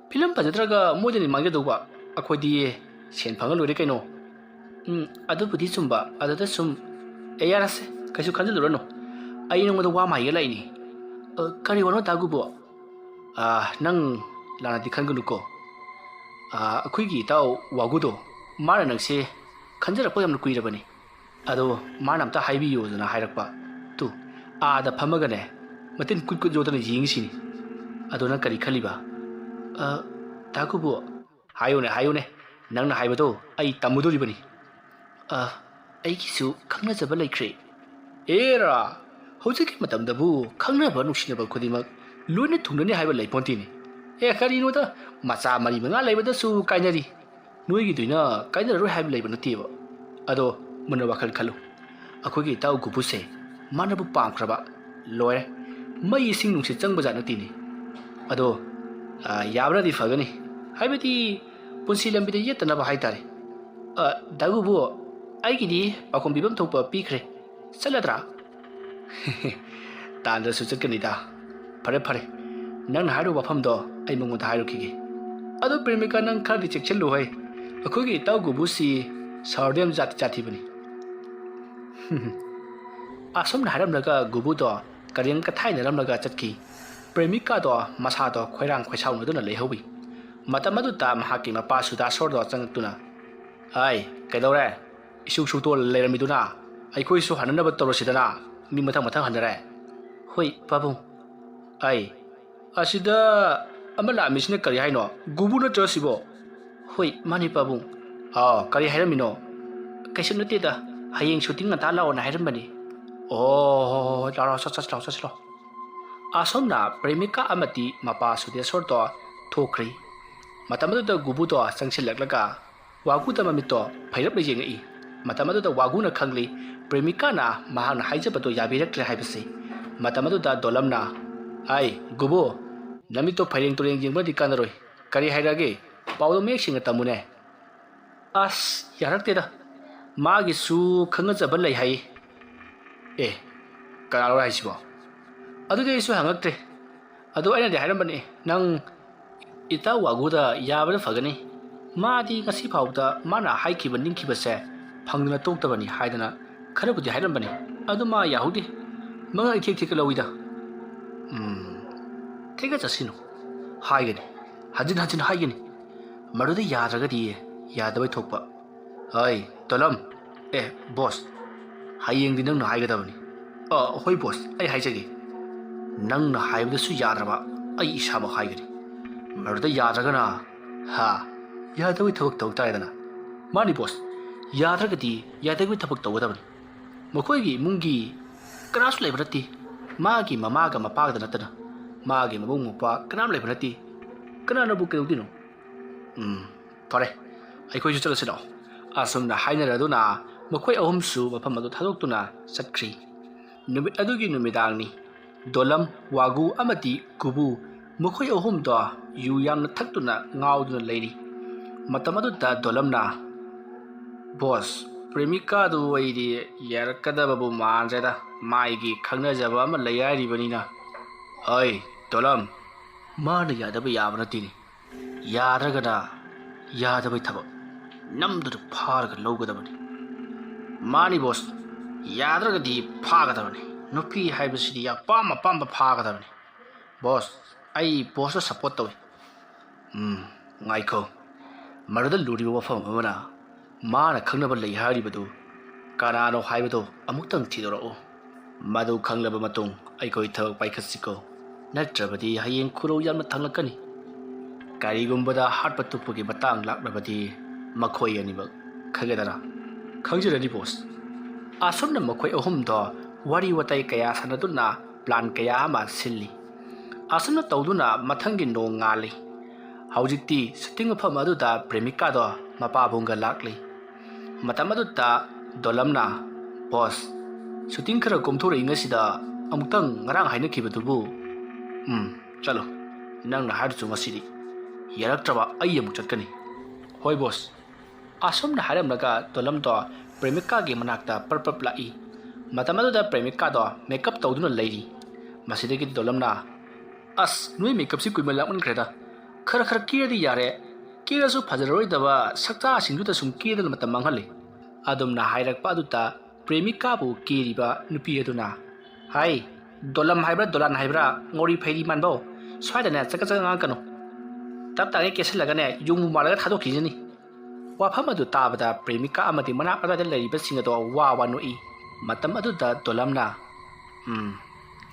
ꯐꯤꯂꯝ ꯐꯖꯗ꯭ꯔꯒ ꯃꯣꯏꯗꯅꯤ ꯃꯥꯡꯖꯗꯧꯕ, ꯑꯩꯈꯣꯏꯗꯤ ꯁꯦꯟ ꯐꯪꯉ ꯂꯣꯏꯔꯦ ꯀꯩꯅꯣ꯫" "ꯎꯝ, ꯑꯗꯨꯕꯨꯗꯤ ꯆꯨꯝꯕ, ꯑꯗꯨꯗ ꯁꯨꯝ..." "ꯑꯦ, ꯌꯥꯔꯁꯦ, ꯀꯩꯁꯨ ꯈꯟꯖꯤꯜꯂꯨꯔꯅꯨ꯫ ꯑꯩ ꯅꯉꯣꯟꯗ ꯋꯥ ꯑꯃ ꯍꯥꯏꯒꯦ ꯂꯥꯛꯏꯅꯤ꯫" "ꯑ, ꯀꯔꯤ ꯋꯥꯅꯣ ꯗꯥ ꯒꯨꯕꯨ?" "ꯑ, ꯅꯪ ꯂꯥꯟꯅꯗꯤ ꯈꯟꯒꯅꯨꯀꯣ꯫ ꯑ, ꯑꯩꯈꯣꯏꯒꯤ ꯏꯇꯥꯎ ꯋꯥꯒꯨꯗꯣ, ꯃꯥꯅ ꯅꯪꯁꯦ ꯈꯟꯖꯔꯛꯄ ꯌꯥꯝꯅ ꯀꯨꯏꯔꯕꯅꯤ꯫ ꯑꯗꯣ ꯃꯥꯅ ꯑꯝꯇ ꯍꯥꯏꯕꯤꯌꯣꯗꯅ ꯍꯥꯏꯔꯛꯄ꯫ ꯇꯨ, ꯑꯥꯗ ꯐꯝꯃꯒꯅꯦ, ꯃꯇꯤꯟ ꯀꯨꯠ ꯀꯨꯠ ꯌꯣꯠꯇꯅ ꯌꯦꯡꯉꯤꯁꯤꯅꯤ꯫ ꯑꯗꯣ ꯅꯪ ꯀꯔꯤ ꯈꯜꯂꯤꯕ?" "ꯑ, ꯗꯥ ꯒꯨꯕꯨ꯫" "ꯍꯥꯏꯌꯨꯅꯦ, ꯍꯥꯏꯌꯨꯅꯦ, ꯅꯪꯅ ꯍꯥꯏꯕꯗꯣ ꯑꯩ ꯇꯝꯃꯨꯗꯣꯔꯤꯕꯅꯤ꯫" "ꯑ, ꯑꯩꯒꯤꯁꯨ ꯈꯪꯅꯖꯕ ꯂꯩꯈ꯭ꯔꯦ꯫" "ꯑꯦꯔꯥ, ꯍꯧꯖꯤꯛꯀꯤ ꯃꯇꯝꯗꯕꯨ ꯈꯪꯅꯕ ꯅꯨꯡꯁꯤꯅꯕ ꯈꯨꯗꯤꯡꯃꯛ ꯂꯣꯏꯅ ꯊꯨꯡꯅꯅꯤ ꯍꯥꯏꯕ ꯂꯩꯄꯣꯟꯇꯦꯅꯦ꯫ ꯑꯦ, ꯀꯔꯤꯅꯣꯗ, ꯃꯆꯥ ꯃꯔꯤ ꯃꯉꯥ ꯂꯩꯕꯗꯁꯨ ꯀꯥꯏꯅꯔꯤ꯫ ꯅꯣꯏꯒꯤꯗꯨꯅ ꯀꯥꯏꯅꯔꯔꯣꯏ ꯍꯥꯏꯕ ꯂꯩꯕ ꯅꯠꯇꯦꯕ꯫ ꯑꯗꯣ ꯃꯨꯟꯅ ꯋꯥꯈꯜ ꯈꯜꯂꯨ꯫ ꯑꯩꯈꯣꯏꯒꯤ ꯏꯇꯥꯎ ꯒꯨꯕꯨꯁꯦ ꯃꯥꯅꯕꯨ ꯄꯥꯝꯈ꯭ꯔꯕ ꯂꯣꯏꯔꯦ꯫ ꯃꯩ ꯏꯁꯤꯡ ꯅꯨꯡꯁꯤꯠ ꯆꯪꯕ ꯖꯥꯠ ꯅꯠꯇꯦꯅꯦ꯫ ꯑꯗꯣ, ꯑ, ꯌꯥꯕꯅꯗꯤ ꯐꯒꯅꯤ꯫ ꯍꯥꯏꯕꯗꯤ ꯄꯨꯟꯁꯤ ꯂꯝꯕꯤꯗ ꯌꯦꯠꯇꯅꯕ ꯍꯥꯏꯇꯥꯔꯦ꯫ ꯑ, ꯗꯥ ꯒꯨꯕꯨ, ꯑꯩꯒꯤꯗꯤ ꯄꯥꯎꯈꯨꯝ ꯄꯤꯐꯝ ꯊꯣꯛꯄ ꯄꯤꯈ꯭ꯔꯦ꯫ ꯆꯠꯂꯗ꯭ꯔꯥ?" "ꯇꯥꯟꯗ꯭ꯔꯁꯨ ꯆꯠꯀꯅꯤꯗ꯫ ꯐꯔꯦ, ꯐꯔꯦ꯫ ꯅꯪꯅ ꯍꯥꯏꯔꯤꯕ ꯋꯥꯐꯝꯗꯣ ꯑꯩ ꯃꯉꯣꯟꯗ ꯍꯥꯏꯔꯨꯈꯤꯒꯦ꯫ ꯑꯗꯣ ꯄ꯭ꯔꯦꯃꯤꯀꯥ, ꯅꯪ ꯈꯔꯗꯤ ꯆꯦꯛꯁꯤꯜꯂꯨ ꯍꯩ꯫ ꯑꯩꯈꯣꯏꯒꯤ ꯏꯇꯥꯎ ꯒꯨꯕꯨꯁꯤ ꯁꯥꯎꯔꯗꯤ ꯌꯥꯝ ꯖꯥꯇꯤ ꯖꯥꯊꯤꯕꯅꯤ꯫ ꯑꯁꯨꯝꯅ ꯍꯥꯏꯔꯝꯂꯒ ꯒꯨꯕꯨꯗꯣ ꯀꯔꯦꯝ ꯀꯊꯥꯏꯅꯔꯝꯂꯒ ꯆꯠꯈꯤ꯫ ꯄ꯭ꯔꯦꯃꯤꯀꯥꯗꯣ ꯃꯁꯥꯗꯣ ꯈꯣꯏꯔꯥꯡ ꯈꯣꯏꯁꯥꯎꯅꯗꯨꯅ ꯂꯩꯍꯧꯏ꯫ ꯃꯇꯝ ꯑꯗꯨꯗ ꯃꯍꯥꯛꯀꯤ ꯃꯄꯥ ꯁꯨꯗꯥꯁꯣꯔꯗꯣ ꯆꯪꯉꯛꯇꯨꯅ, "ꯑꯩ, ꯀꯩꯗꯧꯔꯦ? ꯏꯁꯨꯛ ꯁꯨꯛꯇꯣ ꯂꯩꯔꯝꯃꯤꯗꯨꯅ? ꯑꯩꯈꯣꯏꯁꯨ ꯍꯟꯅꯅꯕ ꯇꯧꯔꯁꯤꯗꯅ꯫ ꯃꯤ ꯃꯊꯪ ꯃꯊꯪ ꯍꯟꯅꯔꯦ꯫" "ꯍꯣꯏ ꯄꯥꯕꯨꯡ꯫" "ꯑꯩ, ꯑꯁꯤꯗ ꯑꯃ ꯂꯥꯛꯑꯝꯃꯤꯁꯤꯅ ꯀꯔꯤ ꯍꯥꯏꯅꯣ? ꯒꯨꯕꯨ ꯅꯠꯇ꯭ꯔꯣ ꯁꯤꯕꯣ?" "ꯍꯣꯏ ꯃꯥꯅꯤ ꯄꯥꯕꯨꯡ꯫" "ꯑꯥ, ꯀꯔꯤ ꯍꯥꯏꯔꯝꯃꯤꯅꯣ?" "ꯀꯩꯁꯨ ꯅꯠꯇꯦꯗ, ꯍꯌꯦꯡ ꯁꯨꯇꯤꯡ ꯉꯟꯇꯥ ꯂꯥꯛꯑꯣꯅ ꯍꯥꯏꯔꯝꯕꯅꯤ꯫" "ꯑꯣ, ꯍꯣ, ꯍꯣ, ꯍꯣꯏ, ꯂꯥꯛꯑꯣ, ꯂꯥꯛꯑꯣ, ꯆꯠ-, ꯆꯠ-, ꯂꯥꯛꯑꯣ, ꯆꯠꯁꯤꯜꯂꯣ꯫" ꯑꯁꯣꯝꯅ ꯄ꯭ꯔꯦꯃꯤꯀꯥ ꯑꯃꯗꯤ ꯃꯄꯥ ꯁꯨꯗꯦꯁꯣꯔꯗꯣ ꯊꯣꯛꯈ꯭ꯔꯤ꯫ ꯃꯇꯝ ꯑꯗꯨꯗ ꯒꯨꯕꯨꯗꯣ ꯆꯪꯁꯤꯜꯂꯛꯂꯒ ꯋꯥꯒꯨꯗ ꯃꯃꯤꯠꯇꯣ ꯐꯩꯔꯞꯅ ꯌꯦꯡꯉꯛꯏ꯫ ꯃꯇꯝ ꯑꯗꯨꯗ ꯋꯥꯒꯨꯅ ꯈꯪꯂꯤ, ꯄ꯭ꯔꯦꯃꯤꯀꯥꯅ ꯃꯍꯥꯛꯅ ꯍꯥꯏꯖꯕꯗꯣ ꯌꯥꯕꯤꯔꯛꯇ꯭ꯔꯦ ꯍꯥꯏꯕꯁꯤ꯫ ꯃꯇꯝ ꯑꯗꯨꯗ ꯗꯣꯂꯝꯅ, "ꯑꯩ, ꯒꯨꯕꯨ, ꯅꯃꯤꯠꯇꯣ ꯐꯩꯔꯦꯡ ꯇꯨꯔꯦꯡ ꯌꯦꯡꯕꯅꯗꯤ ꯀꯥꯟꯅꯔꯣꯏ꯫ ꯀꯔꯤ ꯍꯥꯏꯔꯛꯑꯒꯦ? ꯄꯥꯎꯗꯣ ꯃꯌꯦꯛ ꯁꯦꯡꯅ ꯇꯝꯃꯨꯅꯦ꯫" "ꯑꯁ, ꯌꯥꯔꯛꯇꯦꯗ꯫ ꯃꯥꯒꯤꯁꯨ ꯈꯪꯅꯖꯕ ꯂꯩ ꯍꯥꯏ꯫" "ꯑꯦ, ꯀꯅꯥꯅꯣ ꯍꯥꯏꯁꯤꯕꯣ? ꯑꯗꯨꯗꯤ ꯑꯩꯁꯨ ꯍꯪꯉꯛꯇ꯭ꯔꯦ꯫ ꯑꯗꯣ ꯑꯩꯅꯗꯤ ꯍꯥꯏꯔꯝꯕꯅꯦ, ꯅꯪ ꯏꯇꯥꯎ ꯋꯥꯒꯨꯗ ꯌꯥꯕꯅ ꯐꯒꯅꯤ꯫ ꯃꯥꯗꯤ ꯉꯁꯤ ꯐꯥꯎꯕꯗ ꯃꯥꯅ ꯍꯥꯏꯈꯤꯕ ꯅꯤꯡꯈꯤꯕꯁꯦ ꯐꯪꯗꯅ ꯇꯣꯛꯇꯕꯅꯤ ꯍꯥꯏꯗꯅ ꯈꯔꯕꯨꯗꯤ ꯍꯥꯏꯔꯝꯕꯅꯤ꯫ ꯑꯗꯨ ꯃꯥ ꯌꯥꯍꯧꯗꯦ꯫ ꯃꯉꯛ ꯏꯊꯦꯛ ꯊꯦꯛꯀ ꯂꯧꯏꯗ꯫" "ꯎꯝ, ꯊꯦꯛꯀ ꯆꯠꯁꯤꯅꯨ꯫ ꯍꯥꯏꯒꯅꯤ, ꯍꯟꯖꯤꯟ ꯍꯟꯖꯤꯟ ꯍꯥꯏꯒꯅꯤ꯫ ꯃꯗꯨꯗ ꯌꯥꯗ꯭ꯔꯒꯗꯤ ꯌꯥꯗꯕꯩ ꯊꯣꯛꯄ꯫" "ꯍꯣꯏ, ꯇꯣꯂꯝ꯫ ꯑꯦ, ꯕꯣꯁ, ꯍꯌꯦꯡꯗꯤ ꯅꯪꯅ ꯍꯥꯏꯒꯗꯕꯅꯤ꯫" "ꯑ, ꯍꯣꯏ ꯕꯣꯁ, ꯑꯩ ꯍꯥꯏꯖꯒꯦ꯫" "ꯅꯪꯅ ꯍꯥꯏꯕꯗꯁꯨ ꯌꯥꯗ꯭ꯔꯕ ꯑꯩ ꯏꯁꯥꯃꯛ ꯍꯥꯏꯒꯅꯤ꯫ ꯃꯗꯨꯗ ꯌꯥꯗ꯭ꯔꯒꯅ, ꯍꯥ, ꯌꯥꯗꯕꯩ ꯊꯕꯛ ꯇꯧ ꯇꯥꯔꯦꯗꯅ꯫" "ꯃꯥꯅꯤ ꯕꯣꯁ, ꯌꯥꯗ꯭ꯔꯒꯗꯤ ꯌꯥꯗꯕꯩ ꯊꯕꯛ ꯇꯧꯒꯗꯕꯅꯤ꯫ ꯃꯈꯣꯏꯒꯤ ꯏꯃꯨꯡꯒꯤ ꯀꯅꯥꯁꯨ ꯂꯩꯕ ꯅꯠꯇꯦ꯫ ꯃꯥꯒꯤ ꯃꯃꯥꯒ ꯃꯄꯥꯒꯗ ꯅꯠꯇꯅ ꯃꯥꯒꯤ ꯃꯕꯨꯡ ꯃꯧꯄ꯭ꯋꯥ ꯀꯅꯥꯝ ꯂꯩꯕ ꯅꯠꯇꯦ꯫ ꯀꯅꯥꯅꯕꯨ ꯀꯩꯗꯧꯗꯣꯏꯅꯣ?" "ꯎꯝ, ꯐꯔꯦ, ꯑꯩꯈꯣꯏꯁꯨ ꯆꯠꯂꯁꯤ ꯂꯥꯛꯑꯣ꯫" ꯑꯁꯨꯝꯅ ꯍꯥꯏꯅꯔꯗꯨꯅ ꯃꯈꯣꯏ ꯑꯍꯨꯝꯁꯨ ꯃꯐꯝ ꯑꯗꯨ ꯊꯥꯗꯣꯛꯇꯨꯅ ꯆꯠꯈ꯭ꯔꯤ꯫ ꯅꯨꯃꯤꯠ ꯑꯗꯨꯒꯤ ꯅꯨꯃꯤꯗꯥꯡꯅꯤ꯫ ꯗꯣꯂꯝ, ꯋꯥꯒꯨ ꯑꯃꯗꯤ ꯒꯨꯕꯨ, ꯃꯈꯣꯏ ꯑꯍꯨꯝꯗꯣ ꯌꯨ ꯌꯥꯝꯅ ꯊꯛꯇꯨꯅ ꯉꯥꯎꯗꯨꯅ ꯂꯩꯔꯤ꯫ ꯃꯇꯝ ꯑꯗꯨꯗ ꯗꯣꯂꯝꯅ, "ꯕꯣꯁ, ꯄ꯭ꯔꯦꯃꯤꯀꯥꯗꯨ ꯑꯩꯗꯤ ꯌꯥꯔꯛꯀꯗꯕꯕꯨ ꯃꯥꯟꯗ꯭ꯔꯦꯗ, ꯃꯥꯒꯤ ꯈꯪꯅꯖꯕ ꯑꯃ ꯂꯩ ꯍꯥꯏꯔꯤꯕꯅꯤꯅ꯫" "ꯑꯩ, ꯗꯣꯂꯝ, ꯃꯥꯅ ꯌꯥꯗꯕ ꯌꯥꯕ ꯅꯠꯇꯦꯅꯦ꯫ ꯌꯥꯗ꯭ꯔꯒꯅ ꯌꯥꯗꯕꯩ ꯊꯕꯛ ꯅꯝꯗꯨꯅ ꯐꯥꯔꯒ ꯂꯧꯒꯗꯕꯅꯤ꯫ ꯃꯥꯅꯤ ꯕꯣꯁ, ꯌꯥꯗ꯭ꯔꯒꯗꯤ ꯐꯥꯒꯗꯕꯅꯤ꯫ ꯅꯨꯄꯤ ꯍꯥꯏꯕꯁꯤꯗꯤ ꯑꯄꯥꯝ ꯑꯄꯥꯝꯕ ꯐꯥꯒꯗꯕꯅꯤ꯫ ꯕꯣꯁ, ꯑꯩ ꯕꯣꯁꯇ ꯁꯞꯄꯣꯔꯠ ꯇꯧꯏ꯫ ꯎꯝ, ꯉꯥꯏꯈꯣ꯫ ꯃꯗꯨꯗ ꯂꯨꯔꯤꯕ ꯋꯥꯐꯝ ꯑꯃꯅ, ꯃꯥꯅ ꯈꯪꯅꯕ ꯂꯩ ꯍꯥꯏꯔꯤꯕꯗꯨ ꯀꯅꯥꯅꯣ ꯍꯥꯏꯕꯗꯨ ꯑꯃꯨꯛꯇꯪ ꯊꯤꯗꯣꯔꯛꯎ꯫ ꯃꯗꯨ ꯈꯪꯂꯕ ꯃꯇꯨꯡ ꯑꯩꯈꯣꯏ ꯊꯕꯛ ꯄꯥꯏꯈꯠꯁꯤꯀꯣ꯫ ꯅꯠꯇ꯭ꯔꯕꯗꯤ ꯍꯌꯦꯡ ꯈꯨꯔꯧ ꯌꯥꯝꯅ ꯊꯥꯡꯂꯛꯀꯅꯤ꯫ ꯀꯔꯤꯒꯨꯝꯕꯗ ꯍꯥꯠꯄ ꯇꯨꯞꯄꯒꯤ ꯃꯇꯥꯡ ꯂꯥꯛꯂꯕꯗꯤ ꯃꯈꯣꯏ ꯑꯅꯤꯃꯛ ꯈꯪꯒꯗ꯭ꯔꯥ? ꯈꯪꯖꯔꯅꯤ ꯕꯣꯁ꯫ ꯑꯁꯨꯝꯅ ꯃꯈꯣꯏ ꯑꯍꯨꯝꯗꯣ ꯋꯥꯔꯤ ꯋꯥꯇꯥꯏ ꯀꯌꯥ ꯁꯥꯟꯅꯗꯨꯅ ꯄ꯭ꯂꯥꯟ ꯀꯌꯥ ꯑꯃ ꯁꯤꯜꯂꯤ꯫ ꯑꯁꯨꯝꯅ ꯇꯧꯗꯨꯅ ꯃꯊꯪꯒꯤ ꯅꯣꯡ ꯉꯥꯜꯂꯤ꯫ ꯍꯧꯖꯤꯛꯇꯤ ꯁꯨꯇꯤꯡ ꯃꯐꯝ ꯑꯗꯨꯗ ꯄ꯭ꯔꯦꯃꯤꯀꯥꯗꯣ ꯃꯄꯥꯕꯨꯡꯒ ꯂꯥꯛꯂꯤ꯫ ꯃꯇꯝ ꯑꯗꯨꯗ ꯗꯣꯂꯝꯅ, "ꯕꯣꯁ, ꯁꯨꯇꯤꯡ ꯈꯔ ꯀꯣꯝꯊꯣꯔꯛꯏꯉꯩꯁꯤꯗ ꯑꯃꯨꯛꯇꯪ ꯉꯔꯥꯡ ꯍꯥꯏꯅꯈꯤꯕꯗꯨꯕꯨ, ꯎꯝ, ꯆꯠꯂꯣ꯫ ꯅꯪꯅ ꯍꯥꯏꯔꯤꯁꯨ ꯉꯁꯤꯗꯤ ꯌꯥꯔꯛꯇ꯭ꯔꯕ ꯑꯩ ꯑꯃꯨꯛ ꯆꯠꯀꯅꯤ꯫" "ꯍꯣꯏ ꯕꯣꯁ꯫" ꯑꯁꯨꯝꯅ ꯍꯥꯏꯔꯝꯂꯒ ꯗꯣꯂꯝꯗꯣ ꯄ꯭ꯔꯦꯃꯤꯀꯥꯒꯤ ꯃꯅꯥꯛꯇ ꯄꯔꯞ ꯄꯔꯞ ꯂꯥꯛꯏ꯫ ꯃꯇꯝ ꯑꯗꯨꯗ ꯄ꯭ꯔꯦꯃꯤꯀꯥꯗꯣ ꯃꯦꯀꯞ ꯇꯧꯗꯨꯅ ꯂꯩꯔꯤ꯫ ꯃꯁꯤꯗꯒꯤꯗꯤ ꯗꯣꯂꯝꯅ, "ꯑꯁ, ꯅꯣꯏ ꯃꯦꯀꯞꯁꯤ ꯀꯨꯏꯃꯟ ꯂꯥꯛꯃꯟꯈ꯭ꯔꯦꯗ꯫ ꯈꯔ ꯈꯔ ꯀꯦꯔꯗꯤ ꯌꯥꯔꯦ꯫ ꯀꯦꯔꯁꯨ ꯐꯖꯔꯔꯣꯏꯗꯕ ꯁꯛꯇꯥꯁꯤꯡꯗꯨꯗ ꯁꯨꯝ ꯀꯦꯗꯅ ꯃꯇꯝ ꯃꯥꯡꯍꯜꯂꯤ꯫" ꯑꯗꯨꯝꯅ ꯍꯥꯏꯔꯛꯄ ꯑꯗꯨꯗ ꯄ꯭ꯔꯦꯃꯤꯀꯥꯕꯨ ꯀꯦꯔꯤꯕ ꯅꯨꯄꯤ ꯑꯗꯨꯅ, "ꯍꯥꯏ, ꯗꯣꯂꯝ ꯍꯥꯏꯕ꯭ꯔꯥ ꯗꯣꯂꯥꯟ ꯍꯥꯏꯕ꯭ꯔꯥ, ꯉꯧꯔꯤ ꯐꯩꯔꯤ ꯃꯥꯟꯕꯧ, ꯁ꯭ꯋꯥꯏꯗꯅꯦ ꯆꯀꯠ ꯆꯀꯠ ꯉꯥꯡꯉꯛꯀꯅꯨ꯫ ꯇꯞ ꯇꯥꯒꯩ ꯀꯦꯁꯤꯜꯂꯒꯅꯦ ꯌꯣꯡꯕꯨ ꯃꯥꯜꯂꯒ ꯊꯥꯗꯣꯛꯈꯤꯖꯅꯤ꯫" ꯋꯥꯐꯝ ꯑꯗꯨ ꯇꯥꯕꯗ ꯄ꯭ꯔꯦꯃꯤꯀꯥ ꯑꯃꯗꯤ ꯃꯅꯥꯛ ꯑꯗꯨꯋꯥꯏꯗ ꯂꯩꯔꯤꯕꯁꯤꯡ ꯑꯗꯣ ꯋꯥ ꯋꯥ ꯅꯣꯛꯏ꯫ ꯃꯇꯝ ꯑꯗꯨꯗ ꯗꯣꯂꯝꯅ, "ꯎꯝ,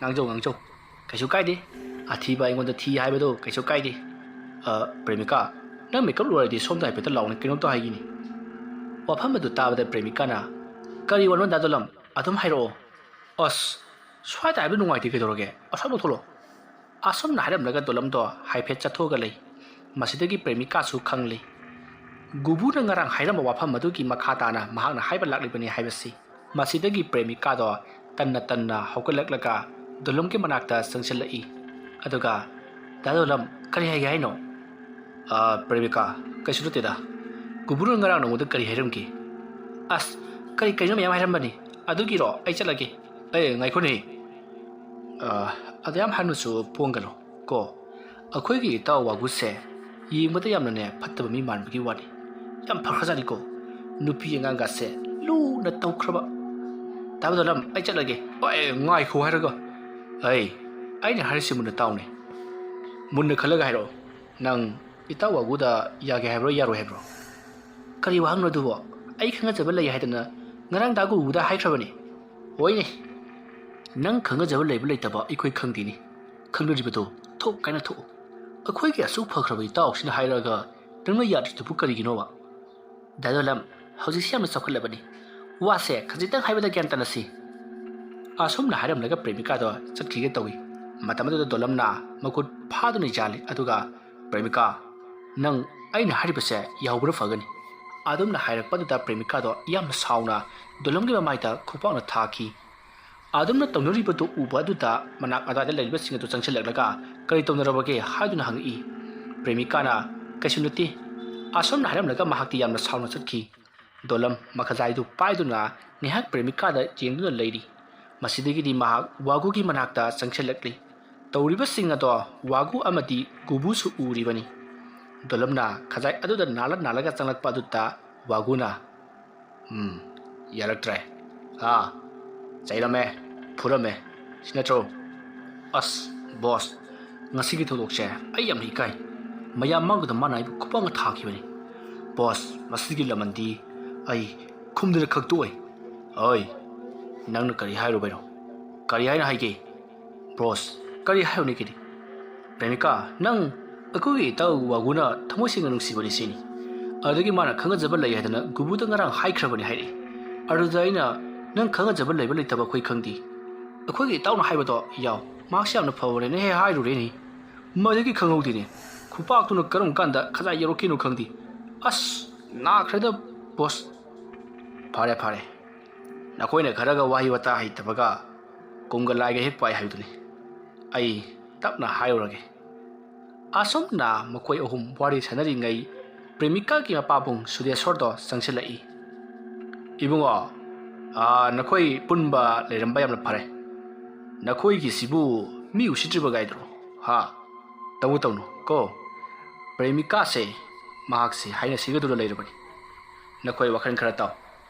ꯉꯥꯡꯖꯧ ꯉꯥꯡꯖꯧ, ꯀꯩꯁꯨ ꯀꯥꯏꯗꯦ꯫ ꯑꯊꯤꯕ ꯑꯩꯉꯣꯟꯗ ꯊꯤ ꯍꯥꯏꯕꯗꯣ ꯀꯩꯁꯨ ꯀꯥꯏꯗꯦ꯫ ꯑ, ꯄ꯭ꯔꯦꯃꯤꯀꯥ, ꯅꯪ ꯃꯦꯀꯞ ꯂꯣꯏꯔꯗꯤ ꯁꯣꯝꯗ ꯍꯥꯏꯐꯦꯠꯇ ꯂꯥꯎꯅꯦ, ꯀꯩꯅꯣꯝꯇ ꯍꯥꯏꯒꯤꯅꯤ꯫" ꯋꯥꯐꯝ ꯑꯗꯨ ꯇꯥꯕꯗ ꯄ꯭ꯔꯦꯃꯤꯀꯥꯅ, "ꯀꯔꯤ ꯋꯥꯅꯣ ꯗꯥ ꯗꯣꯂꯝ? ꯑꯗꯨꯝ ꯍꯥꯏꯔꯛꯑꯣ꯫" "ꯑꯁ, ꯁ꯭ꯋꯥꯏꯗ ꯍꯥꯏꯕꯗꯨ ꯅꯨꯡꯉꯥꯏꯇꯦ, ꯀꯩꯗꯧꯔꯒꯦ? ꯑꯁ꯭ꯋꯥꯏꯐꯥꯎ ꯊꯣꯛꯂꯛꯑꯣ꯫" ꯑꯁꯨꯝꯅ ꯍꯥꯏꯔꯝꯂꯒ ꯗꯣꯂꯝꯗꯣ ꯍꯥꯏꯐꯦꯠ ꯆꯠꯊꯣꯛꯑꯒ ꯂꯩ꯫ ꯃꯁꯤꯗꯒꯤ ꯄ꯭ꯔꯦꯃꯤꯀꯥꯁꯨ ꯈꯪꯂꯤ꯫ ꯒꯨꯕꯨꯅ ꯉꯔꯥꯡ ꯍꯥꯏꯔꯝꯕ ꯋꯥꯐꯝ ꯑꯗꯨꯒꯤ ꯃꯈꯥ ꯇꯥꯅ ꯃꯍꯥꯛꯅ ꯍꯥꯏꯕ ꯂꯥꯛꯂꯤꯕꯅꯤ ꯍꯥꯏꯕꯁꯤ꯫ ꯃꯁꯤꯗꯒꯤ ꯄ꯭ꯔꯦꯃꯤꯀꯥꯗꯣ ꯇꯟꯅ ꯇꯟꯅ ꯍꯧꯒꯠꯂꯛꯂꯒ ꯗꯣꯂꯝꯒꯤ ꯃꯅꯥꯛꯇ ꯆꯪꯁꯤꯜꯂꯛꯏ꯫ ꯑꯗꯨꯒ, "ꯗꯥ ꯗꯣꯂꯝ, ꯀꯔꯤ ꯍꯥꯏꯒꯦ ꯍꯥꯏꯅꯣ?" "ꯑ, ꯄ꯭ꯔꯦꯃꯤꯀꯥ, ꯀꯩꯁꯨ ꯅꯠꯇꯦꯗ꯫ ꯒꯨꯕꯨꯅ ꯉꯔꯥꯡ ꯅꯉꯣꯟꯗ ꯀꯔꯤ ꯍꯥꯏꯔꯝꯒꯦ?" "ꯑꯁ, ꯀꯔꯤ ꯀꯔꯤꯅꯣ ꯃꯌꯥꯝ ꯍꯥꯏꯔꯝꯕꯅꯤ꯫ ꯑꯗꯨꯒꯤꯔꯣ? ꯑꯩ ꯆꯠꯂꯒꯦ꯫" "ꯑꯦ, ꯉꯥꯏꯈꯣꯅꯦ꯫ ꯑ, ꯑꯗꯨ ꯌꯥꯝ ꯍꯥꯏꯅꯁꯨ ꯄꯣꯡꯒꯅꯨ ꯀꯣ꯫ ꯑꯩꯈꯣꯏꯒꯤ ꯏꯇꯥꯎ ꯋꯥꯒꯨꯁꯦ ꯌꯦꯡꯕꯗ ꯌꯥꯝꯅꯅꯦ ꯐꯠꯇꯕ ꯃꯤ ꯃꯥꯟꯕꯒꯤ ꯋꯥꯅꯤ꯫ ꯌꯥꯝ ꯐꯈ꯭ꯔꯖꯥꯠꯅꯤꯀꯣ꯫ ꯅꯨꯄꯤ ꯑꯉꯥꯡꯒꯁꯦ ꯂꯨꯅ ꯇꯧꯈ꯭ꯔꯕ꯫ ꯇꯥꯕꯗꯣ ꯂꯝ, ꯑꯩ ꯆꯠꯂꯒꯦ꯫ ꯑꯣꯏ, ꯉꯥꯏꯈꯣ ꯍꯥꯏꯔꯒ꯫ ꯑꯩ, ꯑꯩꯅ ꯍꯥꯏꯔꯤꯁꯤ ꯃꯨꯟꯅ ꯇꯥꯎꯅꯦ꯫ ꯃꯨꯟꯅ ꯈꯜꯂꯒ ꯍꯥꯏꯔꯛꯑꯣ꯫ ꯅꯪ ꯏꯇꯥꯎ ꯋꯥꯒꯨꯗ ꯌꯥꯒꯦ ꯍꯥꯏꯕ꯭ꯔꯣ, ꯌꯥꯔꯣꯏ ꯍꯥꯏꯕ꯭ꯔꯣ? ꯀꯔꯤ ꯋꯥꯍꯪꯅꯣ ꯑꯗꯨꯕꯣ? ꯑꯩ ꯈꯪꯅꯖꯕ ꯂꯩ ꯍꯥꯏꯗꯅ ꯉꯔꯥꯡ ꯗꯥ ꯒꯨꯕꯨꯗ ꯍꯥꯏꯈ꯭ꯔꯕꯅꯤ꯫ ꯍꯣꯏꯅꯦ, ꯅꯪ ꯈꯪꯅꯖꯕ ꯂꯩꯕ ꯂꯩꯇꯕ ꯑꯩꯈꯣꯏ ꯈꯪꯗꯦꯅꯤ꯫ ꯈꯪꯅꯔꯤꯕꯗꯣ ꯊꯣꯛ ꯀꯥꯏꯅ ꯊꯣꯛꯎ꯫ ꯑꯩꯈꯣꯏꯒꯤ ꯑꯁꯨꯛ ꯐꯈ꯭ꯔꯕ ꯏꯇꯥꯎꯁꯤꯅ ꯍꯥꯏꯔꯛꯑꯒ ꯅꯪꯅ ꯌꯥꯗ꯭ꯔꯤꯗꯨꯕꯨ ꯀꯔꯤꯒꯤꯅꯣꯕ? ꯗꯥ ꯗꯣꯂꯝ, ꯍꯧꯖꯤꯛꯁꯤ ꯌꯥꯝꯅ ꯆꯥꯎꯈꯠꯂꯕꯅꯤ꯫ ꯋꯥꯁꯦ ꯈꯖꯤꯛꯇꯪ ꯍꯥꯏꯕꯗ ꯒ꯭ꯌꯥꯟ ꯇꯥꯅꯁꯤ꯫ ꯑꯁꯨꯝꯅ ꯍꯥꯏꯔꯝꯂꯒ ꯄ꯭ꯔꯦꯃꯤꯀꯥꯗꯣ ꯆꯠꯈꯤꯒꯦ ꯇꯧꯏ꯫ ꯃꯇꯝ ꯑꯗꯨꯗ ꯗꯣꯂꯝꯅ ꯃꯈꯨꯠ ꯐꯥꯗꯨꯅ ꯌꯥꯜꯂꯤ, ꯑꯗꯨꯒ, "ꯄ꯭ꯔꯦꯃꯤꯀꯥ, ꯅꯪ ꯑꯩꯅ ꯍꯥꯏꯔꯤꯕꯁꯦ ꯌꯥꯍꯧꯕꯅ ꯐꯒꯅꯤ꯫" ꯑꯗꯨꯝꯅ ꯍꯥꯏꯔꯛꯄ ꯑꯗꯨꯗ ꯄ꯭ꯔꯦꯃꯤꯀꯥꯗꯣ ꯌꯥꯝꯅ ꯁꯥꯎꯅ ꯗꯣꯂꯝꯒꯤ ꯃꯃꯥꯏꯗ ꯈꯨꯄꯥꯛꯅ ꯊꯥꯈꯤ꯫ ꯑꯗꯨꯝꯅ ꯇꯧꯅꯔꯤꯕꯗꯨ ꯎꯕ ꯑꯗꯨꯗ ꯃꯅꯥꯛ ꯑꯗꯥꯏꯗ ꯂꯩꯔꯤꯕꯁꯤꯡ ꯑꯗꯨ ꯆꯪꯁꯤꯜꯂꯛꯂꯒ, "ꯀꯔꯤ ꯇꯧꯅꯔꯕꯒꯦ?" ꯍꯥꯏꯗꯨꯅ ꯍꯪꯉꯛꯏ꯫ ꯄ꯭ꯔꯦꯃꯤꯀꯥꯅ, "ꯀꯩꯁꯨ ꯅꯠꯇꯦ꯫" ꯑꯁꯨꯝꯅ ꯍꯥꯏꯔꯝꯂꯒ ꯃꯍꯥꯛꯇꯤ ꯌꯥꯝꯅ ꯁꯥꯎꯅ ꯆꯠꯈꯤ꯫ ꯗꯣꯂꯝ ꯃꯈꯖꯥꯏꯗꯨ ꯄꯥꯏꯗꯨꯅ ꯉꯥꯏꯍꯥꯛ ꯄ꯭ꯔꯦꯃꯤꯀꯥꯗ ꯌꯦꯡꯗꯨꯅ ꯂꯩꯔꯤ꯫ ꯃꯁꯤꯗꯒꯤꯗꯤ ꯃꯍꯥꯛ ꯋꯥꯒꯨꯒꯤ ꯃꯅꯥꯛꯇ ꯆꯪꯁꯤꯜꯂꯛꯂꯤ꯫ ꯇꯧꯔꯤꯕꯁꯤꯡ ꯑꯗꯣ ꯋꯥꯒꯨ ꯑꯃꯗꯤ ꯒꯨꯕꯨꯁꯨ ꯎꯔꯤꯕꯅꯤ꯫ ꯗꯣꯂꯝꯅ ꯈꯖꯥꯏ ꯑꯗꯨꯗ ꯅꯥꯜꯂ ꯅꯥꯜꯂꯒ ꯆꯪꯂꯛꯄ ꯑꯗꯨꯗ ꯋꯥꯒꯨꯅ, "ꯎꯝ, ꯌꯥꯔꯛꯇ꯭ꯔꯦ꯫ ꯑꯥ, ꯆꯩꯔꯝꯃꯦ, ꯐꯨꯔꯝꯃꯦ, ꯁꯤ ꯅꯠꯇ꯭ꯔꯣ? ꯑꯁ, ꯕꯣꯁ, ꯉꯁꯤꯒꯤ ꯊꯧꯗꯣꯛꯁꯦ ꯑꯩ ꯌꯥꯝꯅ ꯏꯀꯥꯏ꯫ ꯃꯌꯥꯝ ꯃꯥꯡꯗꯨꯗ ꯃꯥꯅ ꯑꯩꯕꯨ ꯈꯨꯄꯥꯛꯅ ꯊꯥꯈꯤꯕꯅꯤ꯫ ꯕꯣꯁ, ꯃꯁꯤꯒꯤ ꯂꯃꯟꯗꯤ ꯑꯩ ꯈꯨꯝꯗꯅ ꯈꯛꯇꯣꯛꯑꯣꯏ꯫" "ꯑꯣꯏ, ꯅꯪꯅ ꯀꯔꯤ ꯍꯥꯏꯔꯨꯕꯩꯅꯣ? ꯀꯔꯤ ꯍꯥꯏꯅ ꯍꯥꯏꯒꯦ?" "ꯕꯣꯁ, ꯀꯔꯤ ꯍꯥꯏꯔꯨꯅꯤ ꯀꯔꯤ? ꯄ꯭ꯔꯦꯃꯤꯀꯥ, ꯅꯪ ꯑꯩꯈꯣꯏꯒꯤ ꯏꯇꯥꯎ ꯋꯥꯒꯨꯅ ꯊꯃꯣꯏ ꯁꯦꯡꯅ ꯅꯨꯡꯁꯤꯕꯅꯤ ꯁꯤꯅꯤ꯫ ꯑꯗꯨꯗꯒꯤ ꯃꯥꯅ ꯈꯪꯅꯖꯕ ꯂꯩ ꯍꯥꯏꯗꯅ ꯒꯨꯕꯨꯗ ꯉꯔꯥꯡ ꯍꯥꯏꯈ꯭ꯔꯕꯅꯤ ꯍꯥꯏꯔꯛꯏ꯫ ꯑꯗꯨꯗ ꯑꯩꯅ, ꯅꯪ ꯈꯪꯅꯖꯕ ꯂꯩꯕ ꯂꯩꯇꯕ ꯑꯩꯈꯣꯏ ꯈꯪꯗꯦ꯫ ꯑꯩꯈꯣꯏꯒꯤ ꯏꯇꯥꯎꯅ ꯍꯥꯏꯕꯗꯣ ꯌꯥꯎ, ꯃꯍꯥꯛꯁꯦ ꯌꯥꯝꯅ ꯐꯕꯅꯦꯅ ꯍꯦꯛ ꯍꯥꯏꯔꯨꯔꯦꯅꯦ꯫ ꯃꯗꯨꯗꯒꯤ ꯈꯪꯍꯧꯗꯦꯅꯦ꯫ ꯈꯨꯄꯥꯛꯇꯨꯅ ꯀꯔꯝ ꯀꯥꯟꯗ ꯈꯖꯥꯏ ꯌꯧꯔꯛꯈꯤꯅꯣ ꯈꯪꯗꯦ꯫ ꯑꯁ, ꯅꯥꯈ꯭ꯔꯦꯗ, ꯕꯣꯁ꯫" "ꯐꯔꯦ, ꯐꯔꯦ꯫ ꯅꯈꯣꯏꯅ ꯈꯔꯒ ꯋꯥꯍꯩ ꯋꯥꯇꯥ ꯍꯩꯇꯕꯒ ꯀꯨꯝꯒ ꯂꯥꯏꯒ ꯍꯦꯛ ꯄꯥꯏ ꯍꯥꯏꯕꯗꯨꯅꯤ꯫ ꯑꯩ ꯇꯞꯅ ꯍꯥꯏꯔꯨꯔꯒꯦ꯫" ꯑꯁꯨꯝꯅ ꯃꯈꯣꯏ ꯑꯍꯨꯝ ꯋꯥꯔꯤ ꯁꯥꯟꯅꯔꯤꯉꯩ ꯄ꯭ꯔꯦꯃꯤꯀꯥꯒꯤ ꯃꯄꯥꯕꯨꯡ ꯁꯨꯗꯦꯁꯣꯔꯗꯣ ꯆꯪꯁꯤꯜꯂꯛꯏ꯫ "ꯏꯕꯨꯡꯉꯣ, ꯑꯥ, ꯅꯈꯣꯏ ꯄꯨꯟꯕ ꯂꯩꯔꯝꯕ ꯌꯥꯝꯅ ꯐꯔꯦ꯫ ꯅꯈꯣꯏꯒꯤꯁꯤꯕꯨ ꯃꯤ ꯎꯁꯤꯠꯇ꯭ꯔꯤꯕ ꯒꯥꯏꯗꯨꯔꯣ? ꯍꯥ?" ꯇꯧꯅꯨ ꯇꯧꯅꯨ ꯀꯣ꯫ ꯄ꯭ꯔꯦꯃꯤꯀꯥꯁꯦ ꯃꯍꯥꯛꯁꯦ ꯍꯥꯏꯅ ꯁꯤꯒꯗꯨꯅ ꯂꯩꯔꯕꯅꯤ꯫ ꯅꯈꯣꯏ ꯋꯥꯈꯜ ꯈꯔ ꯇꯥꯎ꯫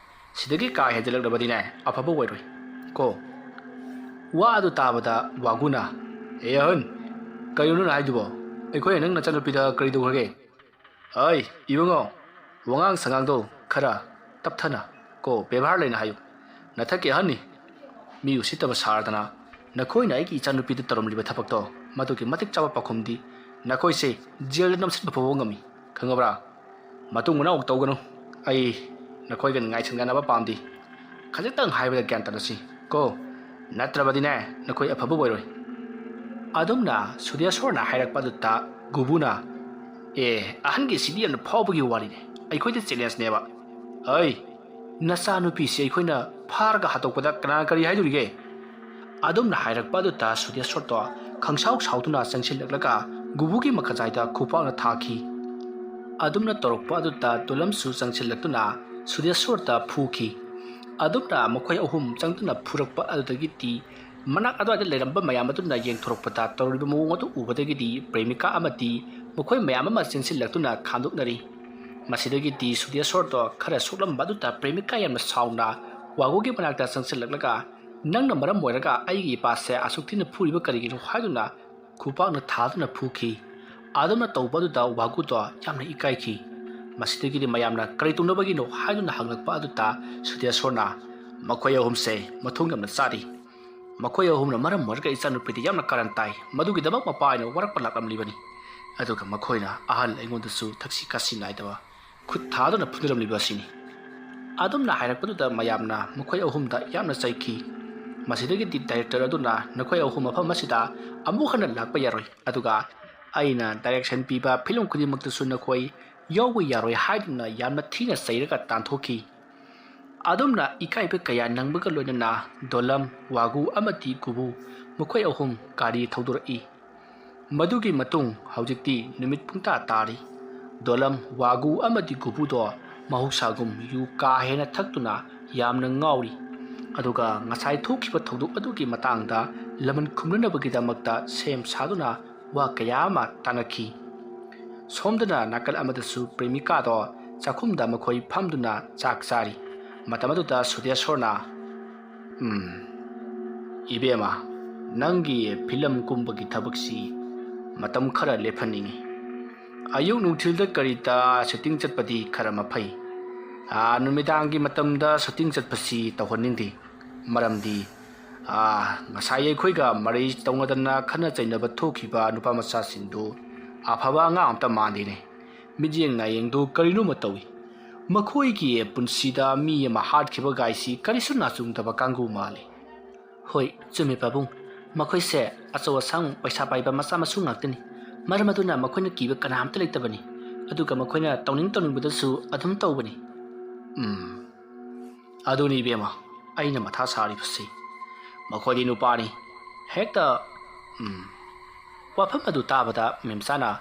ꯁꯤꯗꯒꯤ ꯀꯥ ꯍꯦꯟꯖꯜꯂꯛꯂꯕꯗꯤꯅꯦ ꯑꯐꯕ ꯑꯣꯏꯔꯣꯏ ꯀꯣ꯫ ꯋꯥ ꯑꯗꯨ ꯇꯥꯕꯗ ꯋꯥꯒꯨꯅ, "ꯑꯦ ꯑꯍꯟ, ꯀꯔꯤꯅꯣ ꯅꯪꯅ ꯍꯥꯏꯗꯨꯕꯣ? ꯑꯩꯈꯣꯏꯅ ꯅꯪ ꯅꯆꯥꯅꯨꯄꯤꯗ ꯀꯔꯤ ꯇꯧꯈ꯭ꯔꯒꯦ?" "ꯑꯩ ꯏꯕꯨꯡꯉꯣ, ꯋꯥꯉꯥꯡ ꯁꯉꯥꯡꯗꯣ ꯈꯔ ꯇꯞꯊꯅ ꯀꯣ, ꯕꯦꯕꯥꯔ ꯂꯩꯅ ꯍꯥꯏꯌꯨ꯫ ꯅꯊꯛꯀꯤ ꯑꯍꯟꯅꯤ, ꯃꯤ ꯎꯁꯤꯠꯇꯕ ꯁꯥꯔꯗꯅ ꯅꯈꯣꯏꯅ ꯑꯩꯒꯤ ꯏꯆꯥꯅꯨꯄꯤꯗ ꯇꯧꯔꯝꯂꯤꯕ ꯊꯕꯛꯇꯣ ꯃꯗꯨꯒꯤ ꯃꯇꯤꯛ ꯆꯥꯕ ꯄꯥꯎꯈꯨꯝꯗꯤ ꯅꯈꯣꯏꯁꯦ ꯖꯦꯜꯗ ꯅꯝꯁꯤꯟꯕ ꯐꯥꯎꯕ ꯉꯝꯃꯤ, ꯈꯪꯉꯕ꯭ꯔꯥ? ꯃꯇꯨꯡ ꯃꯅꯥꯎ ꯇꯧꯒꯅꯨ꯫ ꯑꯩ ꯅꯈꯣꯏꯒ ꯅꯤꯡꯉꯥꯏ ꯁꯪꯗꯅꯕ ꯄꯥꯝꯗꯦ꯫ ꯈꯖꯤꯛꯇꯪ ꯍꯥꯏꯕꯗ ꯒ꯭ꯌꯥꯟ ꯇꯥꯅꯁꯤ ꯀꯣ, ꯅꯠꯇ꯭ꯔꯕꯗꯤꯅꯦ ꯅꯈꯣꯏ ꯑꯐꯕ ꯑꯣꯏꯔꯣꯏ꯫" ꯑꯗꯨꯝꯅ ꯁꯨꯗꯦꯁꯣꯔꯅ ꯍꯥꯏꯔꯛꯄ ꯑꯗꯨꯗ ꯒꯨꯕꯨꯅ, "ꯑꯦ, ꯑꯍꯟꯒꯤꯁꯤꯗꯤ ꯌꯥꯝꯅ ꯐꯥꯎꯕꯒꯤ ꯋꯥꯔꯤꯅꯦ, ꯑꯩꯈꯣꯏꯗ ꯆꯦꯂꯦꯟꯖꯅꯦꯕ꯫ ꯑꯩ, ꯅꯆꯥꯅꯨꯄꯤꯁꯤ ꯑꯩꯈꯣꯏꯅ ꯐꯥꯔꯒ ꯍꯥꯠꯇꯣꯛꯄꯗ ꯀꯅꯥꯅ ꯀꯔꯤ ꯍꯥꯏꯗꯣꯔꯤꯒꯦ?" ꯑꯗꯨꯝꯅ ꯍꯥꯏꯔꯛꯄ ꯑꯗꯨꯗ ꯁꯨꯗꯦꯁꯣꯔꯗꯣ ꯈꯪꯁꯥꯎ ꯁꯥꯎꯗꯨꯅ ꯆꯪꯁꯤꯜꯂꯛꯂꯒ ꯒꯨꯕꯨꯒꯤ ꯃꯈꯖꯥꯏꯗ ꯈꯨꯄꯥꯛꯅ ꯊꯥꯈꯤ꯫ ꯑꯗꯨꯝꯅ ꯇꯧꯔꯛꯄ ꯑꯗꯨꯗ ꯗꯣꯂꯝꯁꯨ ꯆꯪꯁꯤꯜꯂꯛꯇꯨꯅ ꯁꯨꯗꯦꯁꯣꯔꯗ ꯐꯨꯈꯤ꯫ ꯑꯗꯨꯝꯅ ꯃꯈꯣꯏ ꯑꯍꯨꯝ ꯆꯪꯗꯨꯅ ꯐꯨꯔꯛꯄ ꯑꯗꯨꯗꯒꯤꯗꯤ ꯃꯅꯥꯛ ꯑꯗꯨꯋꯥꯏꯗ ꯂꯩꯔꯝꯕ ꯃꯌꯥꯝ ꯑꯗꯨꯅ ꯌꯦꯡꯊꯣꯔꯛꯄꯗ ꯇꯧꯔꯤꯕ ꯃꯑꯣꯡ ꯑꯗꯨ ꯎꯕꯗꯒꯤꯗꯤ ꯄ꯭ꯔꯦꯃꯤꯀꯥ ꯑꯃꯗꯤ ꯃꯈꯣꯏ ꯃꯌꯥꯝ ꯑꯃ ꯆꯦꯟꯁꯤꯜꯂꯛꯇꯨꯅ ꯈꯥꯝꯗꯣꯛꯅꯔꯤ꯫ ꯃꯁꯤꯗꯒꯤꯗꯤ ꯁꯨꯗꯦꯁꯣꯔꯗꯣ ꯈꯔ ꯁꯣꯛꯂꯝꯕ ꯑꯗꯨꯗ ꯄ꯭ꯔꯦꯃꯤꯀꯥ ꯌꯥꯝꯅ ꯁꯥꯎꯅ ꯋꯥꯒꯨꯒꯤ ꯃꯅꯥꯛꯇ ꯆꯪꯁꯤꯜꯂꯛꯂꯒ, "ꯅꯪꯅ ꯃꯔꯝ ꯑꯣꯏꯔꯒ ꯑꯩꯒꯤ ꯏꯄꯥꯁꯦ ꯑꯁꯨꯛ ꯊꯤꯅ ꯐꯨꯔꯤꯕ ꯀꯔꯤꯒꯤꯅꯣ?" ꯍꯥꯏꯗꯨꯅ ꯈꯨꯄꯥꯛꯅ ꯊꯥꯗꯨꯅ ꯐꯨꯈꯤ꯫ ꯑꯗꯨꯝꯅ ꯇꯧꯕ ꯑꯗꯨꯗ ꯋꯥꯒꯨꯗꯣ ꯌꯥꯝꯅ ꯏꯀꯥꯏꯈꯤ꯫ ꯃꯁꯤꯗꯒꯤꯗꯤ ꯃꯌꯥꯝꯅ ꯀꯔꯤ ꯇꯧꯅꯕꯒꯤꯅꯣ ꯍꯥꯏꯗꯨꯅ ꯍꯪꯂꯛꯄ ꯑꯗꯨꯗ ꯁꯨꯗꯦꯁꯣꯔꯅ, "ꯃꯈꯣꯏ ꯑꯍꯨꯝꯁꯦ ꯃꯊꯣꯡ ꯌꯥꯝꯅ ꯆꯥꯗꯦ꯫ ꯃꯈꯣꯏ ꯑꯍꯨꯝꯅ ꯃꯔꯝ ꯑꯣꯏꯔꯒ ꯏꯆꯥꯅꯨꯄꯤꯗ ꯌꯥꯝꯅ ꯀꯥꯔꯟ ꯇꯥꯏ꯫ ꯃꯗꯨꯒꯤꯗꯃꯛ ꯃꯄꯥ ꯑꯩꯅ ꯋꯥꯔꯛꯄ ꯂꯥꯛꯂꯝꯂꯤꯕꯅꯤ꯫ ꯑꯗꯨꯒ ꯃꯈꯣꯏꯅ ꯑꯍꯜ ꯑꯩꯉꯣꯟꯗꯁꯨ ꯊꯛꯁꯤ ꯈꯥꯁꯤ ꯅꯥꯏꯗꯕ ꯈꯨꯠ ꯊꯥꯗꯨꯅ ꯐꯨꯅꯔꯝꯂꯤꯕ ꯑꯁꯤꯅꯤ꯫" ꯑꯗꯨꯝꯅ ꯍꯥꯏꯔꯛꯄꯗꯨꯗ ꯃꯌꯥꯝꯅ ꯃꯈꯣꯏ ꯑꯍꯨꯝꯗ ꯌꯥꯝꯅ ꯆꯩꯈꯤ꯫ ꯃꯁꯤꯗꯒꯤꯗꯤ ꯗꯥꯏꯔꯦꯛꯇꯔ ꯑꯗꯨꯅ ꯅꯈꯣꯏ ꯑꯍꯨꯝ ꯃꯐꯝ ꯑꯁꯤꯗ ꯑꯃꯨꯛ ꯍꯟꯅ ꯂꯥꯛꯄ ꯌꯥꯔꯣꯏ, ꯑꯗꯨꯒ ꯑꯩꯅ ꯗꯥꯏꯔꯦꯛꯁꯟ ꯄꯤꯕ ꯐꯤꯂꯝ ꯈꯨꯗꯤꯡꯃꯛꯇꯁꯨ ꯅꯈꯣꯏ ꯌꯥꯎꯕ ꯌꯥꯔꯣꯏ ꯍꯥꯏꯗꯨꯅ ꯌꯥꯝꯅ ꯊꯤꯅ ꯆꯩꯔꯒ ꯇꯥꯟꯊꯣꯛꯈꯤ꯫ ꯑꯗꯨꯝꯅ ꯏꯀꯥꯏꯕ ꯀꯌꯥ ꯅꯪꯕꯒ ꯂꯣꯏꯅꯅ ꯗꯣꯂꯝ, ꯋꯥꯒꯨ ꯑꯃꯗꯤ ꯒꯨꯕꯨ ꯃꯈꯣꯏ ꯑꯍꯨꯝ ꯒꯥꯔꯤ ꯊꯧꯗꯣꯔꯛꯏ꯫ ꯃꯗꯨꯒꯤ ꯃꯇꯨꯡ ꯍꯧꯖꯤꯛꯇꯤ ꯅꯨꯃꯤꯠ ꯄꯨꯡꯇꯥ ꯇꯥꯔꯤ꯫ ꯗꯣꯂꯝ, ꯋꯥꯒꯨ ꯑꯃꯗꯤ ꯒꯨꯕꯨꯗꯣ ꯃꯍꯧꯁꯥꯒꯨꯝ ꯌꯨ ꯀꯥ ꯍꯦꯟꯅ ꯊꯛꯇꯨꯅ ꯌꯥꯝꯅ ꯉꯥꯎꯔꯤ꯫ ꯑꯗꯨꯒ ꯉꯁꯥꯏ ꯊꯣꯛꯈꯤꯕ ꯊꯧꯗꯣꯛ ꯑꯗꯨꯒꯤ ꯃꯇꯥꯡꯗ ꯂꯃꯟ ꯈꯨꯝꯅꯅꯕꯒꯤꯗꯃꯛꯇ ꯁꯦꯝ ꯁꯥꯗꯨꯅ ꯋꯥ ꯀꯌꯥ ꯑꯃ ꯇꯥꯅꯈꯤ꯫ ꯁꯣꯝꯗꯅ ꯅꯥꯀꯜ ꯑꯃꯗꯁꯨ ꯄ꯭ꯔꯦꯃꯤꯀꯥꯗꯣ ꯆꯥꯛꯈꯨꯝꯗ ꯃꯈꯣꯏ ꯐꯝꯗꯨꯅ ꯆꯥꯛ ꯆꯥꯔꯤ꯫ ꯃꯇꯝ ꯑꯗꯨꯗ ꯁꯨꯗꯦꯁꯣꯔꯅ, "ꯎꯝ, ꯏꯕꯦꯝꯃ, ꯅꯪꯒꯤ ꯐꯤꯂꯝ ꯀꯨꯝꯕꯒꯤ ꯊꯕꯛꯁꯤ ꯃꯇꯝ ꯈꯔ ꯂꯦꯞꯍꯟꯅꯤꯡꯉꯤ꯫ ꯑꯌꯨꯛ ꯅꯨꯡꯊꯤꯜꯗ ꯀꯔꯤꯗ ꯁꯨꯇꯤꯡ ꯆꯠꯄꯗꯤ ꯈꯔ ꯃꯐꯩ꯫ ꯑꯥ, ꯅꯨꯃꯤꯗꯥꯡꯒꯤ ꯃꯇꯝꯗ ꯁꯨꯇꯤꯡ ꯆꯠꯄꯁꯤ ꯇꯧꯍꯟꯅꯤꯡꯗꯦ꯫ ꯃꯔꯝꯗꯤ, ꯑꯥ, ꯉꯁꯥꯏ ꯑꯩꯈꯣꯏꯒ ꯃꯔꯩ ꯇꯧꯅꯗꯅ ꯈꯠꯅ ꯆꯩꯅꯕ ꯊꯣꯛꯈꯤꯕ ꯅꯨꯄꯥ ꯃꯆꯥꯁꯤꯡꯗꯨ ꯑꯐꯕ ꯑꯉꯥꯡ ꯑꯝꯇ ꯃꯥꯟꯗꯦꯅꯦ꯫ ꯃꯤꯠꯌꯦꯡ ꯅꯥꯌꯦꯡꯗꯨ ꯀꯔꯤꯅꯣꯃ ꯇꯧꯏ꯫ ꯃꯈꯣꯏꯒꯤ ꯄꯨꯟꯁꯤꯗ ꯃꯤ ꯑꯃ ꯍꯥꯠꯈꯤꯕ ꯒꯥꯏꯁꯤ ꯀꯔꯤꯁꯨ ꯅꯥꯆꯨꯡꯗꯕ ꯀꯥꯡꯕꯨ ꯃꯥꯜꯂꯤ꯫" "ꯍꯣꯏ, ꯆꯨꯝꯃꯤ ꯄꯥꯕꯨꯡ꯫ ꯃꯈꯣꯏꯁꯦ ꯑꯆꯧ ꯑꯁꯥꯡ, ꯄꯩꯁꯥ ꯄꯥꯏꯕ ꯃꯆꯥ ꯃꯁꯨ ꯉꯥꯛꯇꯅꯤ꯫ ꯃꯔꯝ ꯑꯗꯨꯅ ꯃꯈꯣꯏꯅ ꯀꯤꯕ ꯀꯅꯥꯝꯇ ꯂꯩꯇꯕꯅꯤ꯫ ꯑꯗꯨꯒ ꯃꯈꯣꯏꯅ ꯇꯧꯅꯤꯡ ꯇꯧꯅꯤꯡꯕꯗꯁꯨ ꯑꯗꯨꯝ ꯇꯧꯕꯅꯤ꯫" ꯎꯝ, ꯑꯗꯨꯅꯤ ꯏꯕꯦꯝꯃ, ꯑꯩꯅ ꯃꯊꯥ ꯁꯥꯔꯤꯕꯁꯤ꯫ ꯃꯈꯣꯏꯗꯤ ꯅꯨꯄꯥꯅꯤ꯫ ꯍꯦꯛꯇ, ꯎꯝ, ꯋꯥꯐꯝ ꯑꯗꯨ ꯇꯥꯕꯗ ꯃꯦꯝꯆꯥꯅ,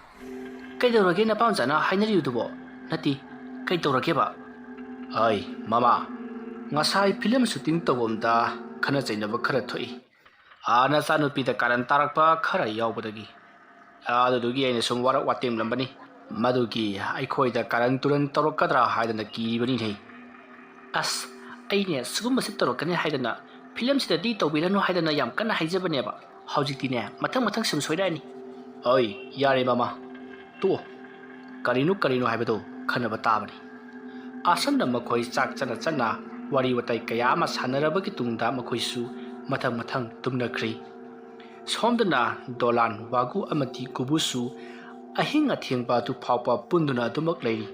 "ꯀꯩꯗꯧꯔꯒꯦ ꯅꯄꯥꯝꯆꯥꯅ ꯍꯥꯏꯅꯔꯤꯕꯗꯨꯕꯣ? ꯅꯠꯇꯦ, ꯀꯩꯗꯧꯔꯒꯦꯕ?" "ꯑꯩ, ꯃꯃꯥ, ꯉꯁꯥꯏ ꯐꯤꯂꯝ ꯁꯨꯇꯤꯡ ꯇꯧꯐꯝꯗ ꯈꯠꯅ ꯆꯩꯅꯕ ꯈꯔ ꯊꯣꯛꯏ꯫ ꯑꯥ, ꯅꯆꯥꯅꯨꯄꯤꯗ ꯀꯥꯔꯟ ꯇꯥꯔꯛꯄ ꯈꯔ ꯌꯥꯎꯕꯗꯒꯤ꯫ ꯑꯗꯨꯗꯨꯒꯤ ꯑꯩꯅ ꯁꯨꯝ ꯋꯥꯔꯛ ꯋꯥꯇꯦꯝꯂꯝꯕꯅꯤ꯫ ꯃꯗꯨꯒꯤ ꯑꯩꯈꯣꯏꯗ ꯀꯥꯔꯟ ꯇꯨꯔꯟ ꯇꯧꯔꯛꯀꯗ꯭ꯔꯥ ꯍꯥꯏꯗꯅ ꯀꯤꯔꯤꯕꯅꯤꯅꯦ꯫" "ꯑꯁ, ꯑꯩꯅꯦ ꯁꯤꯒꯨꯝꯕꯁꯤ ꯇꯧꯔꯛꯀꯅꯤ ꯍꯥꯏꯗꯅ, ꯐꯤꯂꯝꯁꯤꯗꯗꯤ ꯇꯧꯕꯤꯔꯅꯨ ꯍꯥꯏꯗꯅ ꯌꯥꯝ ꯀꯟꯅ ꯍꯥꯏꯖꯕꯅꯦꯕ꯫ ꯍꯧꯖꯤꯛꯇꯤꯅꯦ, ꯃꯊꯪ ꯃꯊꯪ ꯁꯨꯝ ꯁꯣꯏꯔꯛꯑꯅꯤ꯫" "ꯑꯣꯏ, ꯌꯥꯔꯦ ꯃꯃꯥ, ꯇꯣꯛꯑꯣ꯫ ꯀꯔꯤꯅꯣ ꯀꯔꯤꯅꯣ ꯍꯥꯏꯕꯗꯣ ꯈꯟꯅꯕ ꯇꯥꯕꯅꯤ꯫" ꯑꯁꯨꯝꯅ ꯃꯈꯣꯏ ꯆꯥꯛ ꯆꯠꯅ ꯆꯠꯅ ꯋꯥꯔꯤ ꯋꯥꯇꯥꯏ ꯀꯌꯥ ꯑꯃ ꯁꯥꯟꯅꯔꯕꯒꯤ ꯇꯨꯡꯗ ꯃꯈꯣꯏꯁꯨ ꯃꯊꯪ ꯃꯊꯪ ꯇꯨꯝꯅꯈ꯭ꯔꯤ꯫ ꯁꯣꯝꯗꯅ ꯗꯣꯂꯥꯟ, ꯋꯥꯒꯨ ꯑꯃꯗꯤ ꯒꯨꯕꯨꯁꯨ ꯑꯍꯤꯡ ꯑꯊꯦꯡꯕ ꯑꯗꯨ ꯐꯥꯎꯕ ꯄꯨꯟꯗꯨꯅ ꯑꯗꯨꯃꯛ ꯂꯩꯔꯤ꯫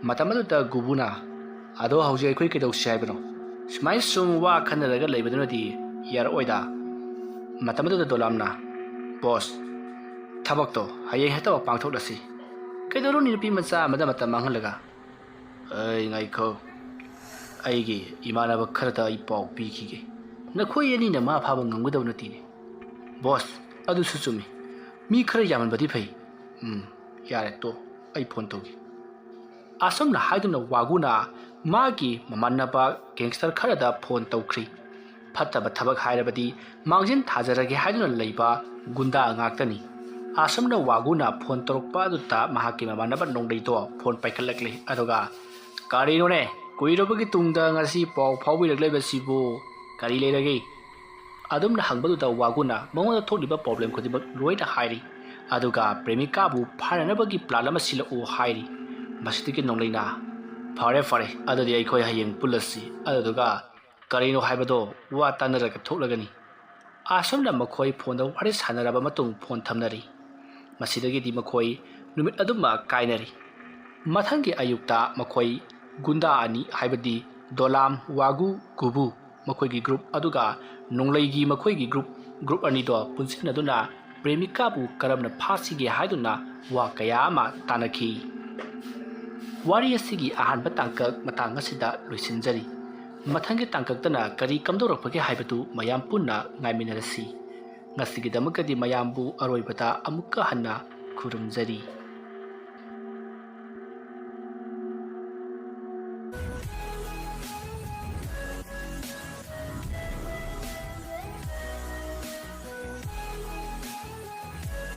ꯃꯇꯝ ꯑꯗꯨꯗ ꯒꯨꯕꯨꯅ, "ꯑꯗꯣ ꯍꯧꯖꯤꯛ ꯑꯩꯈꯣꯏ ꯀꯩꯗꯧꯁꯤ ꯍꯥꯏꯕꯅꯣ? ꯁꯨꯃꯥꯏꯅ ꯁꯨꯝ ꯋꯥ ꯈꯟꯅꯔꯒ ꯂꯩꯕꯗꯨꯅꯗꯤ ꯌꯥꯔꯛꯑꯣꯏꯗ꯫" ꯃꯇꯝ ꯑꯗꯨꯗ ꯗꯣꯂꯥꯝꯅ, "ꯕꯣꯁ, ꯊꯕꯛꯇꯣ ꯍꯌꯦꯡ ꯍꯦꯛꯇ ꯄꯥꯡꯊꯣꯛꯂꯁꯤ꯫ ꯀꯩꯗꯧꯔꯨꯅꯤ ꯅꯨꯄꯤ ꯃꯆꯥ ꯑꯃꯗ ꯃꯇꯝ ꯃꯥꯡꯍꯜꯂꯒ?" "ꯑꯩ, ꯉꯥꯏꯈꯣ, ꯑꯩꯒꯤ ꯏꯃꯥꯟꯅꯕ ꯈꯔꯗ ꯑꯩ ꯄꯥꯎ ꯄꯤꯈꯤꯒꯦ꯫ ꯅꯈꯣꯏ ꯑꯅꯤꯅ ꯃꯥ ꯐꯥꯕ ꯉꯝꯒꯗꯕ ꯅꯠꯇꯦꯅꯦ꯫" "ꯕꯣꯁ, ꯑꯗꯨꯁꯨ ꯆꯨꯝꯃꯤ꯫ ꯃꯤ ꯈꯔ ꯌꯥꯝꯍꯟꯕꯗꯤ ꯐꯩ꯫" "ꯎꯝ, ꯌꯥꯔꯦ, ꯇꯣ, ꯑꯩ ꯐꯣꯟ ꯇꯧꯒꯦ꯫" ꯑꯁꯨꯝꯅ ꯍꯥꯏꯗꯨꯅ ꯋꯥꯒꯨꯅ ꯃꯥꯒꯤ ꯃꯃꯥꯟꯅꯕ ꯒꯦꯡꯁꯇꯔ ꯈꯔꯗ ꯐꯣꯟ ꯇꯧꯈ꯭ꯔꯤ꯫ ꯐꯠꯇꯕ ꯊꯕꯛ ꯍꯥꯏꯔꯕꯗꯤ ꯃꯥꯡꯖꯤꯟ ꯊꯥꯖꯔꯒꯦ ꯍꯥꯏꯗꯨꯅ ꯂꯩꯕ ꯒꯨꯟꯗꯥ ꯉꯥꯛꯇꯅꯤ꯫ ꯑꯁꯨꯝꯅ ꯋꯥꯒꯨꯅ ꯐꯣꯟ ꯇꯧꯔꯛꯄ ꯑꯗꯨꯗ ꯃꯍꯥꯛꯀꯤ ꯃꯃꯥꯟꯅꯕ ꯅꯣꯡꯂꯩꯗꯣ ꯐꯣꯟ ꯄꯥꯏꯈꯠꯂꯛꯂꯦ꯫ ꯑꯗꯨꯒ, "ꯀꯔꯤꯅꯣꯅꯦ, ꯀꯨꯏꯔꯕꯒꯤ ꯇꯨꯡꯗ ꯉꯁꯤ ꯄꯥꯎ ꯐꯥꯎꯕꯤꯔꯛꯂꯤꯕꯁꯤꯕꯨ? ꯀꯔꯤ ꯂꯩꯔꯒꯦ?" ꯑꯗꯨꯝꯅ ꯍꯪꯕꯗꯨꯗ ꯋꯥꯒꯨꯅ ꯃꯉꯣꯟꯗ ꯊꯣꯛꯂꯤꯕ ꯄ꯭ꯔꯣꯕ꯭ꯂꯦꯝ ꯈꯨꯗꯤꯡꯃꯛ ꯂꯣꯏꯅ ꯍꯥꯏꯔꯤ꯫ ꯑꯗꯨꯒ ꯄ꯭ꯔꯦꯃꯤꯀꯥꯕꯨ ꯐꯥꯅꯅꯕꯒꯤ ꯄ꯭ꯂꯥꯟ ꯑꯃ ꯁꯤꯜꯂꯛꯎ ꯍꯥꯏꯔꯤ꯫ ꯃꯁꯤꯗꯒꯤ ꯅꯣꯡꯂꯩꯅ, "ꯐꯔꯦ ꯐꯔꯦ, ꯑꯗꯨꯗꯤ ꯑꯩꯈꯣꯏ ꯍꯌꯦꯡ ꯄꯨꯜꯂꯁꯤ, ꯑꯗꯨꯗꯨꯒ ꯀꯔꯤꯅꯣ ꯍꯥꯏꯕꯗꯣ ꯋꯥ ꯇꯥꯅꯔꯒ ꯊꯣꯛꯂꯒꯅꯤ"꯫ ꯑꯁꯨꯝꯅ ꯃꯈꯣꯏ ꯐꯣꯟꯗ ꯋꯥꯔꯤ ꯁꯥꯟꯅꯔꯕ ꯃꯇꯨꯡ ꯐꯣꯟ ꯊꯝꯅꯔꯤ꯫ ꯃꯁꯤꯗꯒꯤꯗꯤ ꯃꯈꯣꯏ ꯅꯨꯃꯤꯠ ꯑꯗꯨꯃ ꯀꯥꯏꯅꯔꯤ꯫ ꯃꯊꯪꯒꯤ ꯑꯌꯨꯛꯇ ꯃꯈꯣꯏ ꯒꯨꯟꯗꯥ ꯑꯅꯤ, ꯍꯥꯏꯕꯗꯤ ꯗꯣꯂꯥꯝ, ꯋꯥꯒꯨ, ꯒꯨꯕꯨ, ꯃꯈꯣꯏꯒꯤ ꯒ꯭ꯔꯨꯞ, ꯑꯗꯨꯒ ꯅꯣꯡꯂꯩꯒꯤ ꯃꯈꯣꯏꯒꯤ ꯒ꯭ꯔꯨꯞ, ꯒ꯭ꯔꯨꯞ ꯑꯅꯤꯗꯣ ꯄꯨꯟꯁꯤꯟꯅꯗꯨꯅ ꯄ꯭ꯔꯦꯃꯤꯀꯥꯕꯨ ꯀꯔꯝꯅ ꯐꯥꯁꯤꯒꯦ ꯍꯥꯏꯗꯨꯅ ꯋꯥ ꯀꯌꯥ ꯑꯃ ꯇꯥꯅꯈꯤ꯫ ꯋꯥꯔꯤ ꯑꯁꯤꯒꯤ ꯑꯍꯥꯟꯕ ꯇꯥꯡꯀꯛ ꯃꯇꯥꯡ ꯑꯁꯤꯗ ꯂꯣꯏꯁꯤꯟꯖꯔꯤ꯫ ꯃꯊꯪꯒꯤ ꯇꯥꯡꯀꯛꯇꯅ ꯀꯔꯤ ꯀꯝꯗꯧꯔꯛꯄꯒꯦ ꯍꯥꯏꯕꯗꯨ ꯃꯌꯥꯝ ꯄꯨꯟꯅ ꯉꯥꯏꯃꯤꯟꯅꯔꯁꯤ꯫ ꯉꯁꯤꯒꯤꯗꯃꯛꯇꯗꯤ ꯃꯌꯥꯝꯕꯨ ꯑꯔꯣꯏꯕꯗ ꯑꯃꯨꯛꯀ ꯍꯟꯅ ꯈꯨꯔꯨꯝꯖꯔꯤ꯫